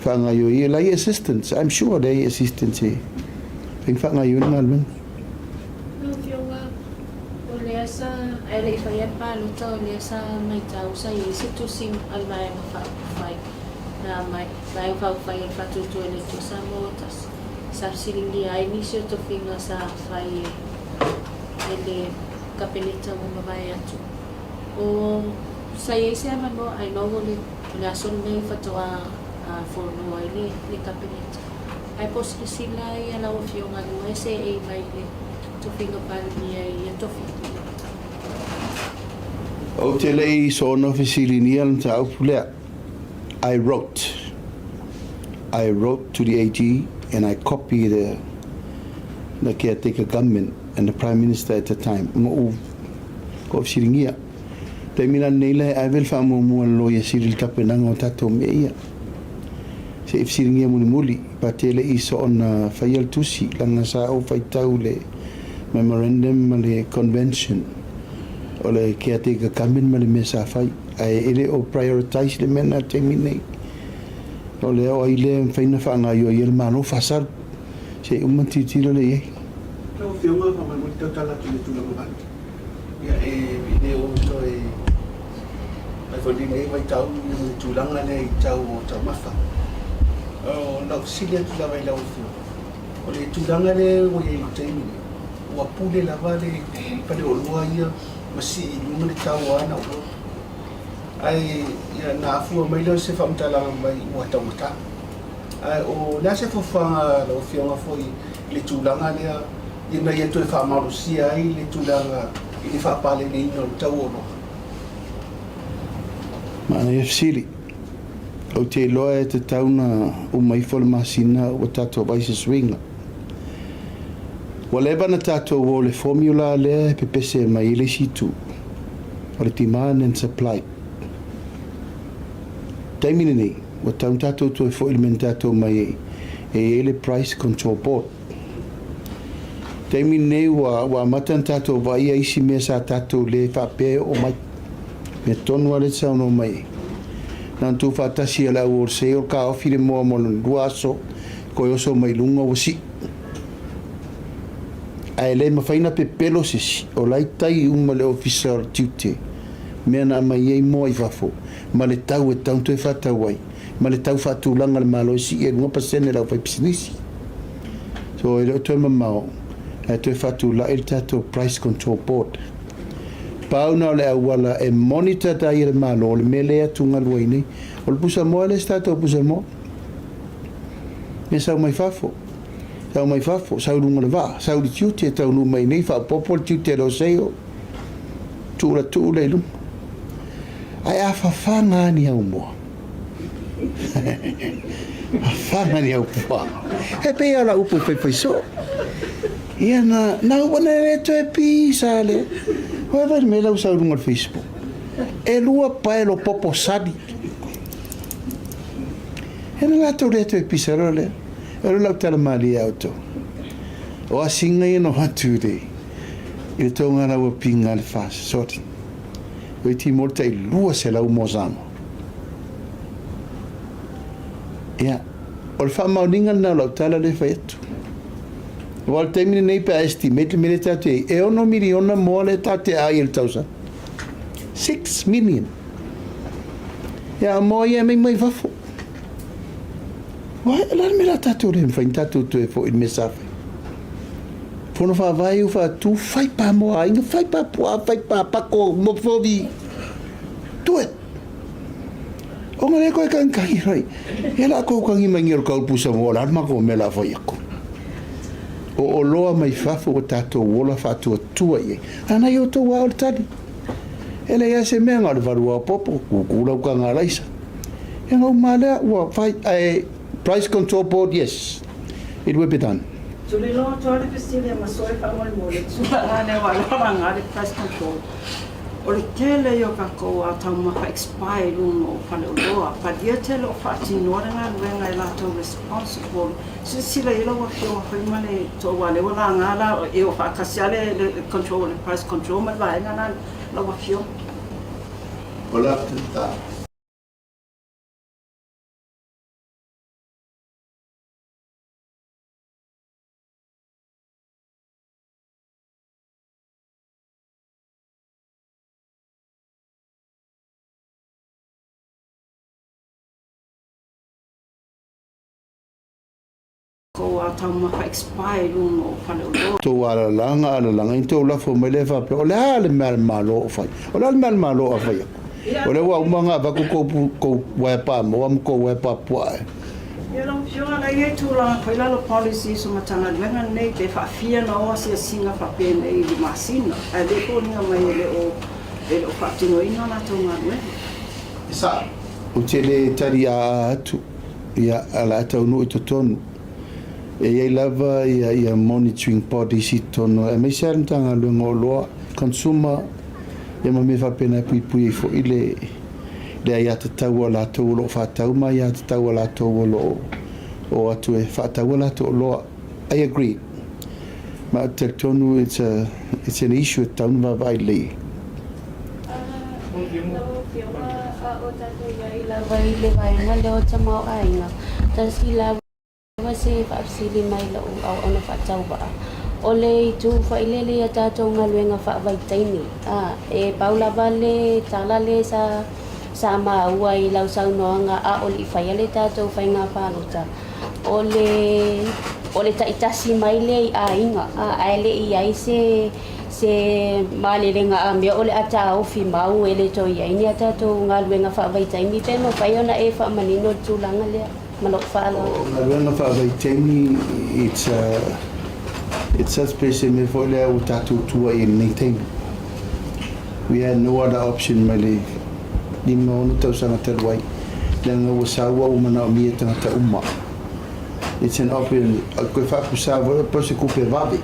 faagaoioi ai. La e i ai assistants, I'm sure la e i ai assistants e mafai ona faagaoioi le galuega. Lau Afioga, o lea sa, ae le i faia le palota, o lea sa maitau sa i ai se tusi a le Vaega Faaupufai na aumai, Vaega Faaupufai o le Faatuatua i le Atua Samoa ua tasi, sa fesiligia ai nisi o tofiga sa fai e le Kapeneta ua mavae atu. O sa i ai se avanoa, I know o le o le aso lenei faatoa fono ai le le Kapeneta. Ae po o silasila ia lau Afioga lua e seei mai le tofiga Palemia i ia tofiga. Ou te le i soona fesilinia le mataupu lea. I wrote. I wrote to the AG and I copy the the caretaker government and the Prime Minister at the time. Ma ou ko fesiligia. Taimi la lenei la e ave le faamuamua a le Loia Sili i le tapenaga o tatou mea ia. Se i fesiligia mulimuli, pa te le i soona faia le tusi, leaga sa ou faitau le memorandum ma le convention o le caretaker government ma le mea sa fai, ae e le o prioritize le mea lena i le taimi lenei. O le o ai lea e mafai ona faagaoioi ai le Malo faasalu. Se i uma ona tilotilo lea i ai. Lau Afioga, faamolemole tautala atu i le tulaga vale. Ia, e le o toe fai foi lenei vaitau i le tulaga lea i tau o taumafa. O lau fesili atu lava i lau Afioga, o le tulaga lea ua i ai i le taimi nei, ua pule lava le faleoloa ia ma sii i luga le tau o ana oloa. Ae ia, na afua mai lea o se faamatalaga mai ua taugata. Ae o le a se fuafuaga a lau Afioga foi i le tulaga lea ina ia toe faamalosia ai le tulaga i le faapaleniina o le tau o oloa? Manaia fesili. Ou te iloa e tatau ona uma ifo le masina ua tatou vaai se suiga. Ua leva ona tatou o i le formula lea e pepese mai ai le isi itu, o le demand and supply. Taimi lenei, ua tatau ona tatou toe foi i le mea na tatou omai ai, e i ai le Price Control Board. Taimi lenei ua, ua amata ona tatou vaaia isi mea sa tatou le faapea e oo mai. Mea tonu lava lea e te saunoa mai ai. Na ona tuufaatasi e le au wholesale taofi le moa mo lona lua aso, toe oso mai luga ua sii. Ae le mafai ona pepelo se isi, o la e tai uma le Ofisa o le Tiute, mea na aumai ai moa i fafo, ma le tau e tatau ona toe faatau ai, ma le tau faatulaga a le Malo e sii ai i luga pasene a le aufaipisinisi. So e le o toe mamao, ae toe faatulai le tatou Price Control Board. Pau na o le auala e monitor ai e le Malo le mea lea e atugalu ai nei. O le pusamoa e le o se tatou pusamoa. E sau mai fafo, sau mai fafo, sau i luga o le vaa, sau i le tiute e taunuu mai nei, faaopoopo le tiute a le Oseio, tuu la tuu lea i luga. Ae a fafaga lava ni au moa. Fafaga ni au moa. E pei lava o lau upu e faifai soo. Ia na, na ua na le toe pisa le. Ua vaai le mea la ua sau i luga o le Facebook. Elua pae lo popo sali. E na latou le toe pisa loa lea. E lo lau tala malie ia outou. O asiga ia na avatu i le tou galau apiga a le FAS. Sorry. Oi ti mo le tai 200 mo Samoa. Ia, o le faamaoniga lena o lau tala lea e fai atu. Aua o le taimi lenei pe a estimate le mea lea tatou te i ai, e ono miliona moa lea tatou te aai i le tausaga. 6 million. Ia, a moa ia e mai mai fafo. Uai, o le a le mea la tatou le mafai ona tatou toe foi i le mea sa fai? Fono faavae ua faatu, fai pa moa aiga, fai pa puaa, fai pa pako, mofovi. Do it. Ona lea koe kagikagi rai. Ia la kou kagi mai o le kaupusa mo la ma ko me la fai aku. O oloa mai fafo ua tatou ola faatuatua i ai. A nai outou lava o le tali. E leai lava se mea na o le valu aopopo, kukū lau kaga alaisa. Ia na uma lava lea ua fai ae Price Control Board, yes, it will be done. Tulilo atu lava le fesili a Masoe faamolemole, tulaga lea ua lalaga le Price Control. O le tele ia o tatou taumafa expire i luga o faleoloa, palia tele o faatinoa le galuega e latou responsible. Silasila i ai lau Afioga foi ma le toa aua o lea ua laga la e o faatasi lava le control le price control ma le vaega lena lau Afioga. O la. Kou a taumafa expire i luga o faleoloa. Tou alalaga alalaga ina tou lafo mai lea faapea, O le a le mea a le Malo o fai? O le a le mea a le Malo a fai aku? O lea ua uma ona avatu kou uaea pamoa ma kou uaea papuaa e. Ia lau Afioga, la e i ai tulaga foi lalo policies o Matagaluega nei pe faafia ona o asiasiga faapenei i le masina, ae le foliga mai e le o e le o faatinoina a latou galuega. E sao. Ou te le tali aa atu, ia, o le a taunuu i totonu. E i ai lava ia, ia monitoring bodies i totonu, aemaise lava le Matagaluega o Oloa, Consumer, ia ma mea faapena e puipui ai foi le, le aiatatau a latou o lo o faatau ma aiatatau a latou o lo o o atu e faatau a latou oloa. I agree. Ma ou te talitonu it's a, it's an issue e tatau ona vaavaai lelei i ai. Lau Afioga, a o tatou i ai lava i le vaega lea o tamaoaiga, tasi lava se faafesili mai lou auauna faatauvaa, o le itu failele i a tatou galuega faavaitaimi. A, e pau lava le tala le sa sa maua i lau saunoaga a o le i faia le tatou faiga palota, o le o le taitasi mai lea i aiga, a, ae le i ai se se malelega amia o le a taofi mau e le toe i ai ni a tatou galuega faavaitaimi pe mafai ona e faamanino le tulaga lea ma lou faaaloalo. O galuega faavaitaimi it's a it's such pe se mea foi lea ua tatou tua i ai i lenei taimi. We had no other option mai le 5, 6 tausaga talu ai leaga ua saua ua manaomia e tagata uma. It's an option koe faapusa foi po o se kupe vave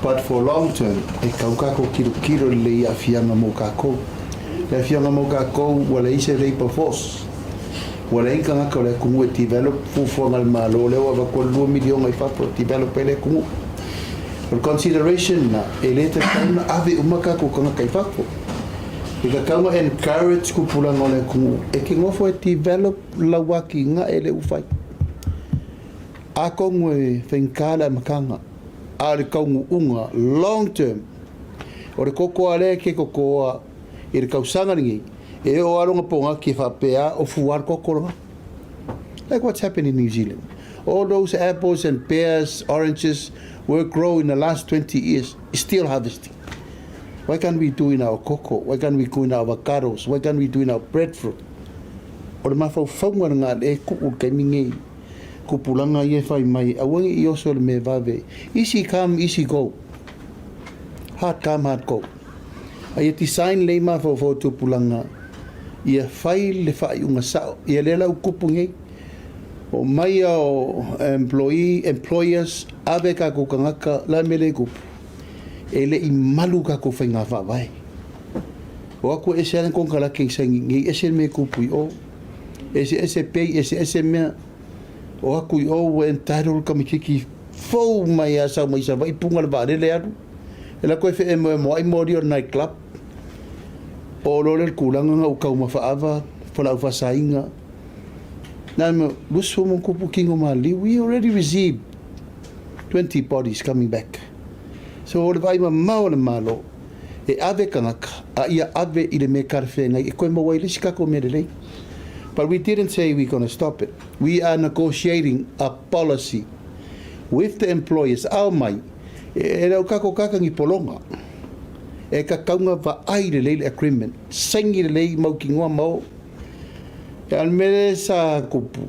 but for long term e kau kākou kilokilo lelei i aafiaga mo kākou. Le aafiaga mo kākou ua leai se labour force. Ua leai ni tagata o le atunuu e develop fuafuaga a le Malo lea ua avatu ai le 2 miliona i fafo e develop ai le atunuu. O le consideration lena, e le tatau ona ave uma tatou tagata i fafo. E tatau ona encourage tupulaga o le atunuu e te nofo e develop lau atinae lea ua fai. Atonu e faigata le amataga, a o le taunuuga long term, o le toto lava lea e te totoa i le tausaga lenei, e oo lava lona pogati e faapea o fua le toto lena. Like what's happened in New Zealand. All those apples and pears, oranges were grown in the last 20 years, still harvesting. Why can't we do in our cocoa? Why can't we do in our avocados? Why can't we do in our breadfruit? O le mafaufauga lena e kuu i le taimi nei. Kupulaga ia e fai mai, aua ne i oso le mea vave. Easy come, easy go. Hard come, hard go. A ia design lelei mafaufau o tupulaga ia fai le faaiuga sao. Ia lea la ua tupu nei. O mai ia o employee, employers, ave tatou tagata, la le mea lea e tupu? E le i malu tatou faiga faavae. O atu e ese lava le konekarate i saini nei, ese le mea e tupu i o. Eseese pay, eseese mea. O atu i o ua entitled le tamaititi fou mai lava sau mai Savaii puna le vaalele alu. E alu atu e feemoemoai moli o le night club. Oo loa lea i le tulaga na ua taumafa ava, fualaau faasaina. Na le 20 ma ona tupu tino maliu, we already received 20 bodies coming back. So o le vaai mamao a le Malo, e ave tagata, a ia ave i le mea talafeagai e toe maua ai le isi tatou mea lelei. But we didn't say we gonna stop it. We are negotiating a policy with the employers, ao mai, e le o tatou tagata ni pologa. E tatau ona vaai lelei le agreement, saini lelei mautinoa ma o. A o le mea lea sa tupu.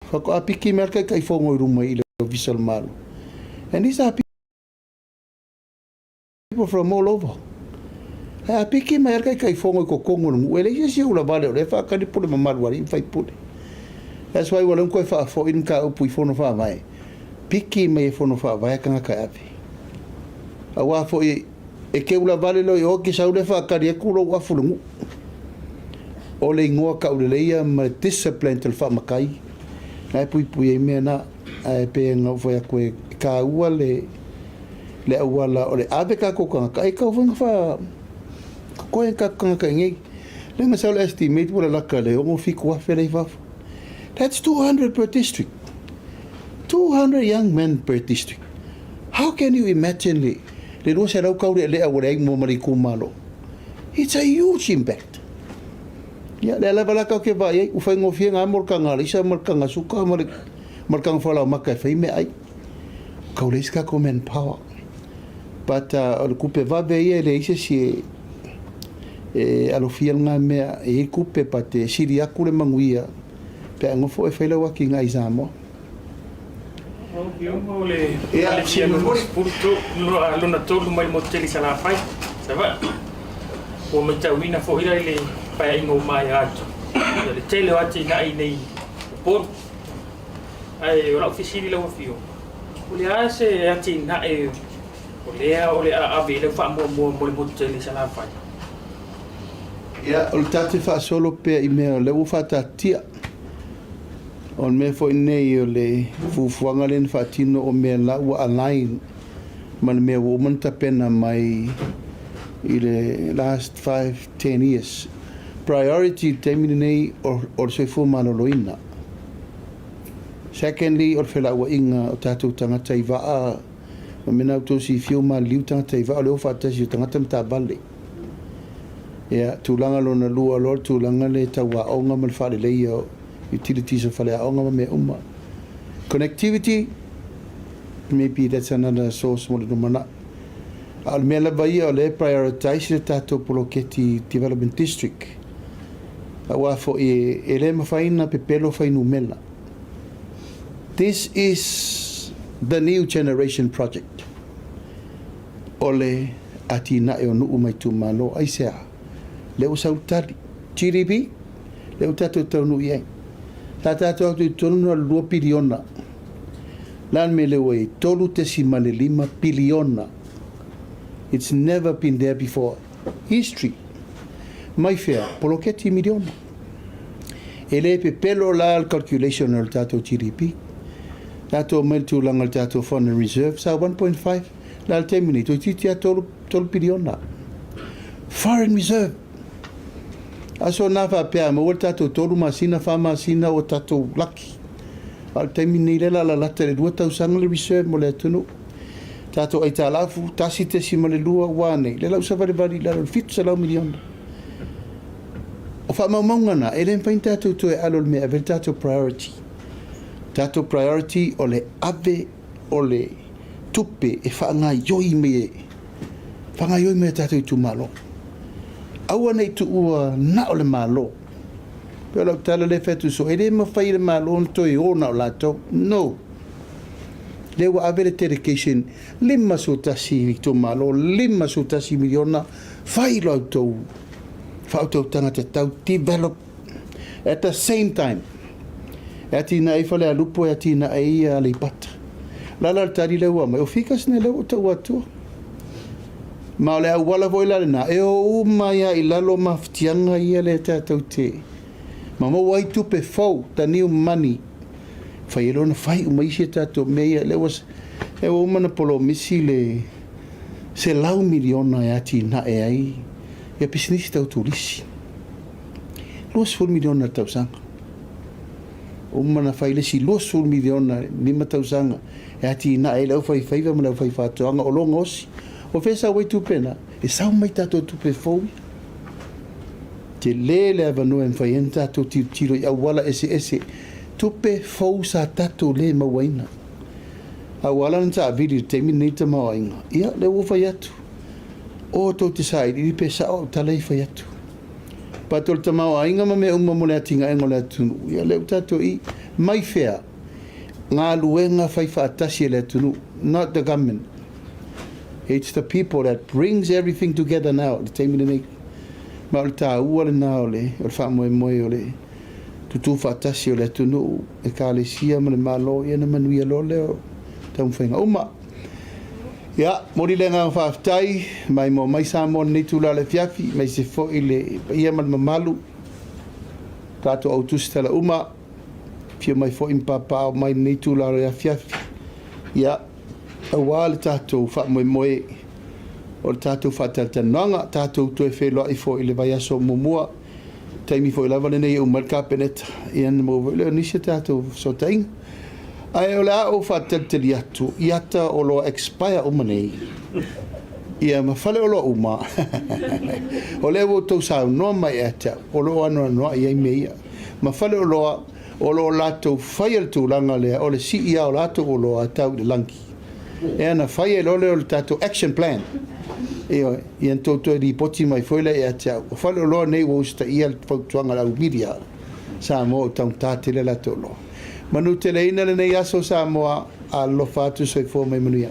Faatoa piki mai le Taitaifono i luma i le Ofisa o le Malo. And these are people from all over. Ae a piki mai le Taitaifono i totonu o le nuu, e leai se isi e ulavale o lea e faatali pule mamalu a alii ma faipule. That's why ua leva ona toe faafoi le mataupu i Fono Faavae, piki mai e Fono Faavae tagata e ave. Aua foi e te ulavale loa i o, e te sau lea faatali atu lou afu i le nuu. O le igoa tauleleia ma le discipline o le faamatai, na e puipui ai mea na. Ae pei ona ou fai atu e taua le le auala o le ave tatou tagata, e tatau foi ona faatotoe tatou tagata i inei. Lea na sau le estimate ua lalata le 6-7 afe la i fafo. That's 200 per district. 200 young men per district. How can you imagine le le 200 taulealea ua leai mua ma le itumalo? It's a huge impact. Ia, lea lava la tatou te vaai ai, ua faigofie na mo le taga alaisa ma le taga suka ma le ma le taga falaomata e fai meaai. Ua tau leai se tatou manpower. But o le tupe vave ia e leai se isi e e alofia lena mea e i ai tupe but e sili atu le manuia pe a nofo oe e fai lau atinae i Samoa. Lau Afioga o le Alefia lona tolu mai le motu tele i Salafai, Savaii. Ua matauina foi la i le paeaiga ua maea atu ia le tele o atinae i nei Upolu. Ae o lau fesili lau Afioga, o le a se atinae o lea o le a ave i ai lau faamuamua mo le motu tele i Salafai? Ia, o le tatou faasolo pea i mea o lea ua faataatitia. O le mea foi lenei o le fuafuaga lea na faatino o mea la ua align ma le mea ua uma ona tapena mai i le last 5, 10 years. Priority i le taimi lenei o le soifua maloloina. Secondly, o le felauaiga o tatou tagata i vaa, o mea na outou silafia ua maliliu tagata i vaa, o le o faatasi o tagata ma taavale. Ia, tulaga lona lua loa le tulaga lea tau aoga ma le faaleleia o utilities o faleaoga ma mea uma. Connectivity, maybe that's another source mo le lumanai. A o le mea lava ia o lea e prioritize le tatou poloketi development district. Aua foi e le mafai ona pepelo fuainumera. This is the new generation project. O le atinae o nuu ma itumalo. Aisea? Lea ua sau le tali. GDP, lea ua tatou taunuu i ai. Sa tatou atu i totonu na o le 2 piliona. O le a le mea lea ua i ai? 3.5 piliona. It's never been there before. History. Mai fea? Poloketi miliona. E le pepelo la le calculation o le tatou GDP. Tatou omai i le tulaga o le tatou foreign reserve, sa 1.5 la le taimi nei, toeitiiti lava 3 piliona. Foreign reserve. Aso na faapea a maua le tatou 3 masina, 4 masina ua tatou laki. A o le taimi nei lea la lalata i le 2 tausaga le reserve mo le atunuu. Tatou aitalafu, 1.2 ua a nei, lea la ua savalivali i lalo o le 700 miliona. O faamaumauga na, e le mafai ona tatou toe alo i le mea e ave ai le tatou priority. Tatou priority o le ave o le tupe e faagaioi mai e faagaioi mai e tatou itumalo. Aua ne i tuua na o le Malo. Pei o lau tala lea e fai atu soo, e le mafai e le Malo ona toe o na o latou. No. Lea ua ave le dedication 51 itumalo, 51 miliona, fai la outou faautautaga tatau, develop at the same time. E atinae ai Falealupo, e atinae ai Aleipata. O le a la le tali lea ua aumai? O figures nei lea ua ou taua atua. Ma o le auala foi la lena e o uma ai lava i lalo mafatiaga ia lea tatou te ma maua ai tupe fou, the new money, fai ai loa ona fai uma isi a tatou mea ia. Lea ua lea ua uma ona polomisi le $100 miliona e atinae ai ia pisinisi tau turisi. $20 miliona i le tausaga. Uma ona fai le isi $20 miliona 5 tausaga e atinae ai le aufaifaiva ma le aufaifaatoaga o lo gaosi. O fea e sau ai tupe na? E sau mai tatou tupe fou ia. Tele le avanoa e mafai ai ona tatou tilotilo i auala eseese, tupe fou sa tatou le mauaina. A ua ala ona taavili i le taimi lenei le tamaoaiga, ia lea ua ou fai atu, o tou te sailiili pe sao au tala ia e fai atu. But o le tamaoaiga ma mea uma mo le atinaega o le atunuu, ia lea ua tatou i mai fea? Galuega fai faatasi e le atunuu, not the government. It's the people that brings everything together now i le taimi lenei. Ma o le taua lena o le o le faamoemoe o le tutū faatasi o le atunuu, ekalesia ma le Malo, ia ona manuia loa lea o taumafaiga uma. Ia, momoli le agaga faafetai, maimoa mai Samoa i lenei itula o le afiafi, aemaise foi le paia ma le mamalu, tatou au tusitala uma, afio mai foi ma papaaao mai i lenei itula o le afiafi. Ia, aua le tatou faamoemoe o le tatou faatalatalanoaga, tatou toe feiloai foi i le vaiaso muamua, taimi foi lava lenei e uma ai le Kapeneta, ia ona maua foi lea o nisi o tatou fesootaiga. Ae o le a ou faatalitali atu i ata o loa expire uma nei, ia ma faleoloa uma, o lea ua outou saunoa mai ia te au, o lo o anoanoai ai mea ia. Ma faleoloa o lo o latou faia le tulaga lea o le sii lava o latou oloa e tau i le lagi. Ea na fai ai loa lea o le tatou action plan. Ioe, ia na tou toe lipoti mai foi lea ia te au. O faleoloa nei ua usitaia le fautuaga a le au media Samoa ua taugata tele a latou oloa. Manuteleina lenei aso Samoa, alofa atu soifua mai manuia.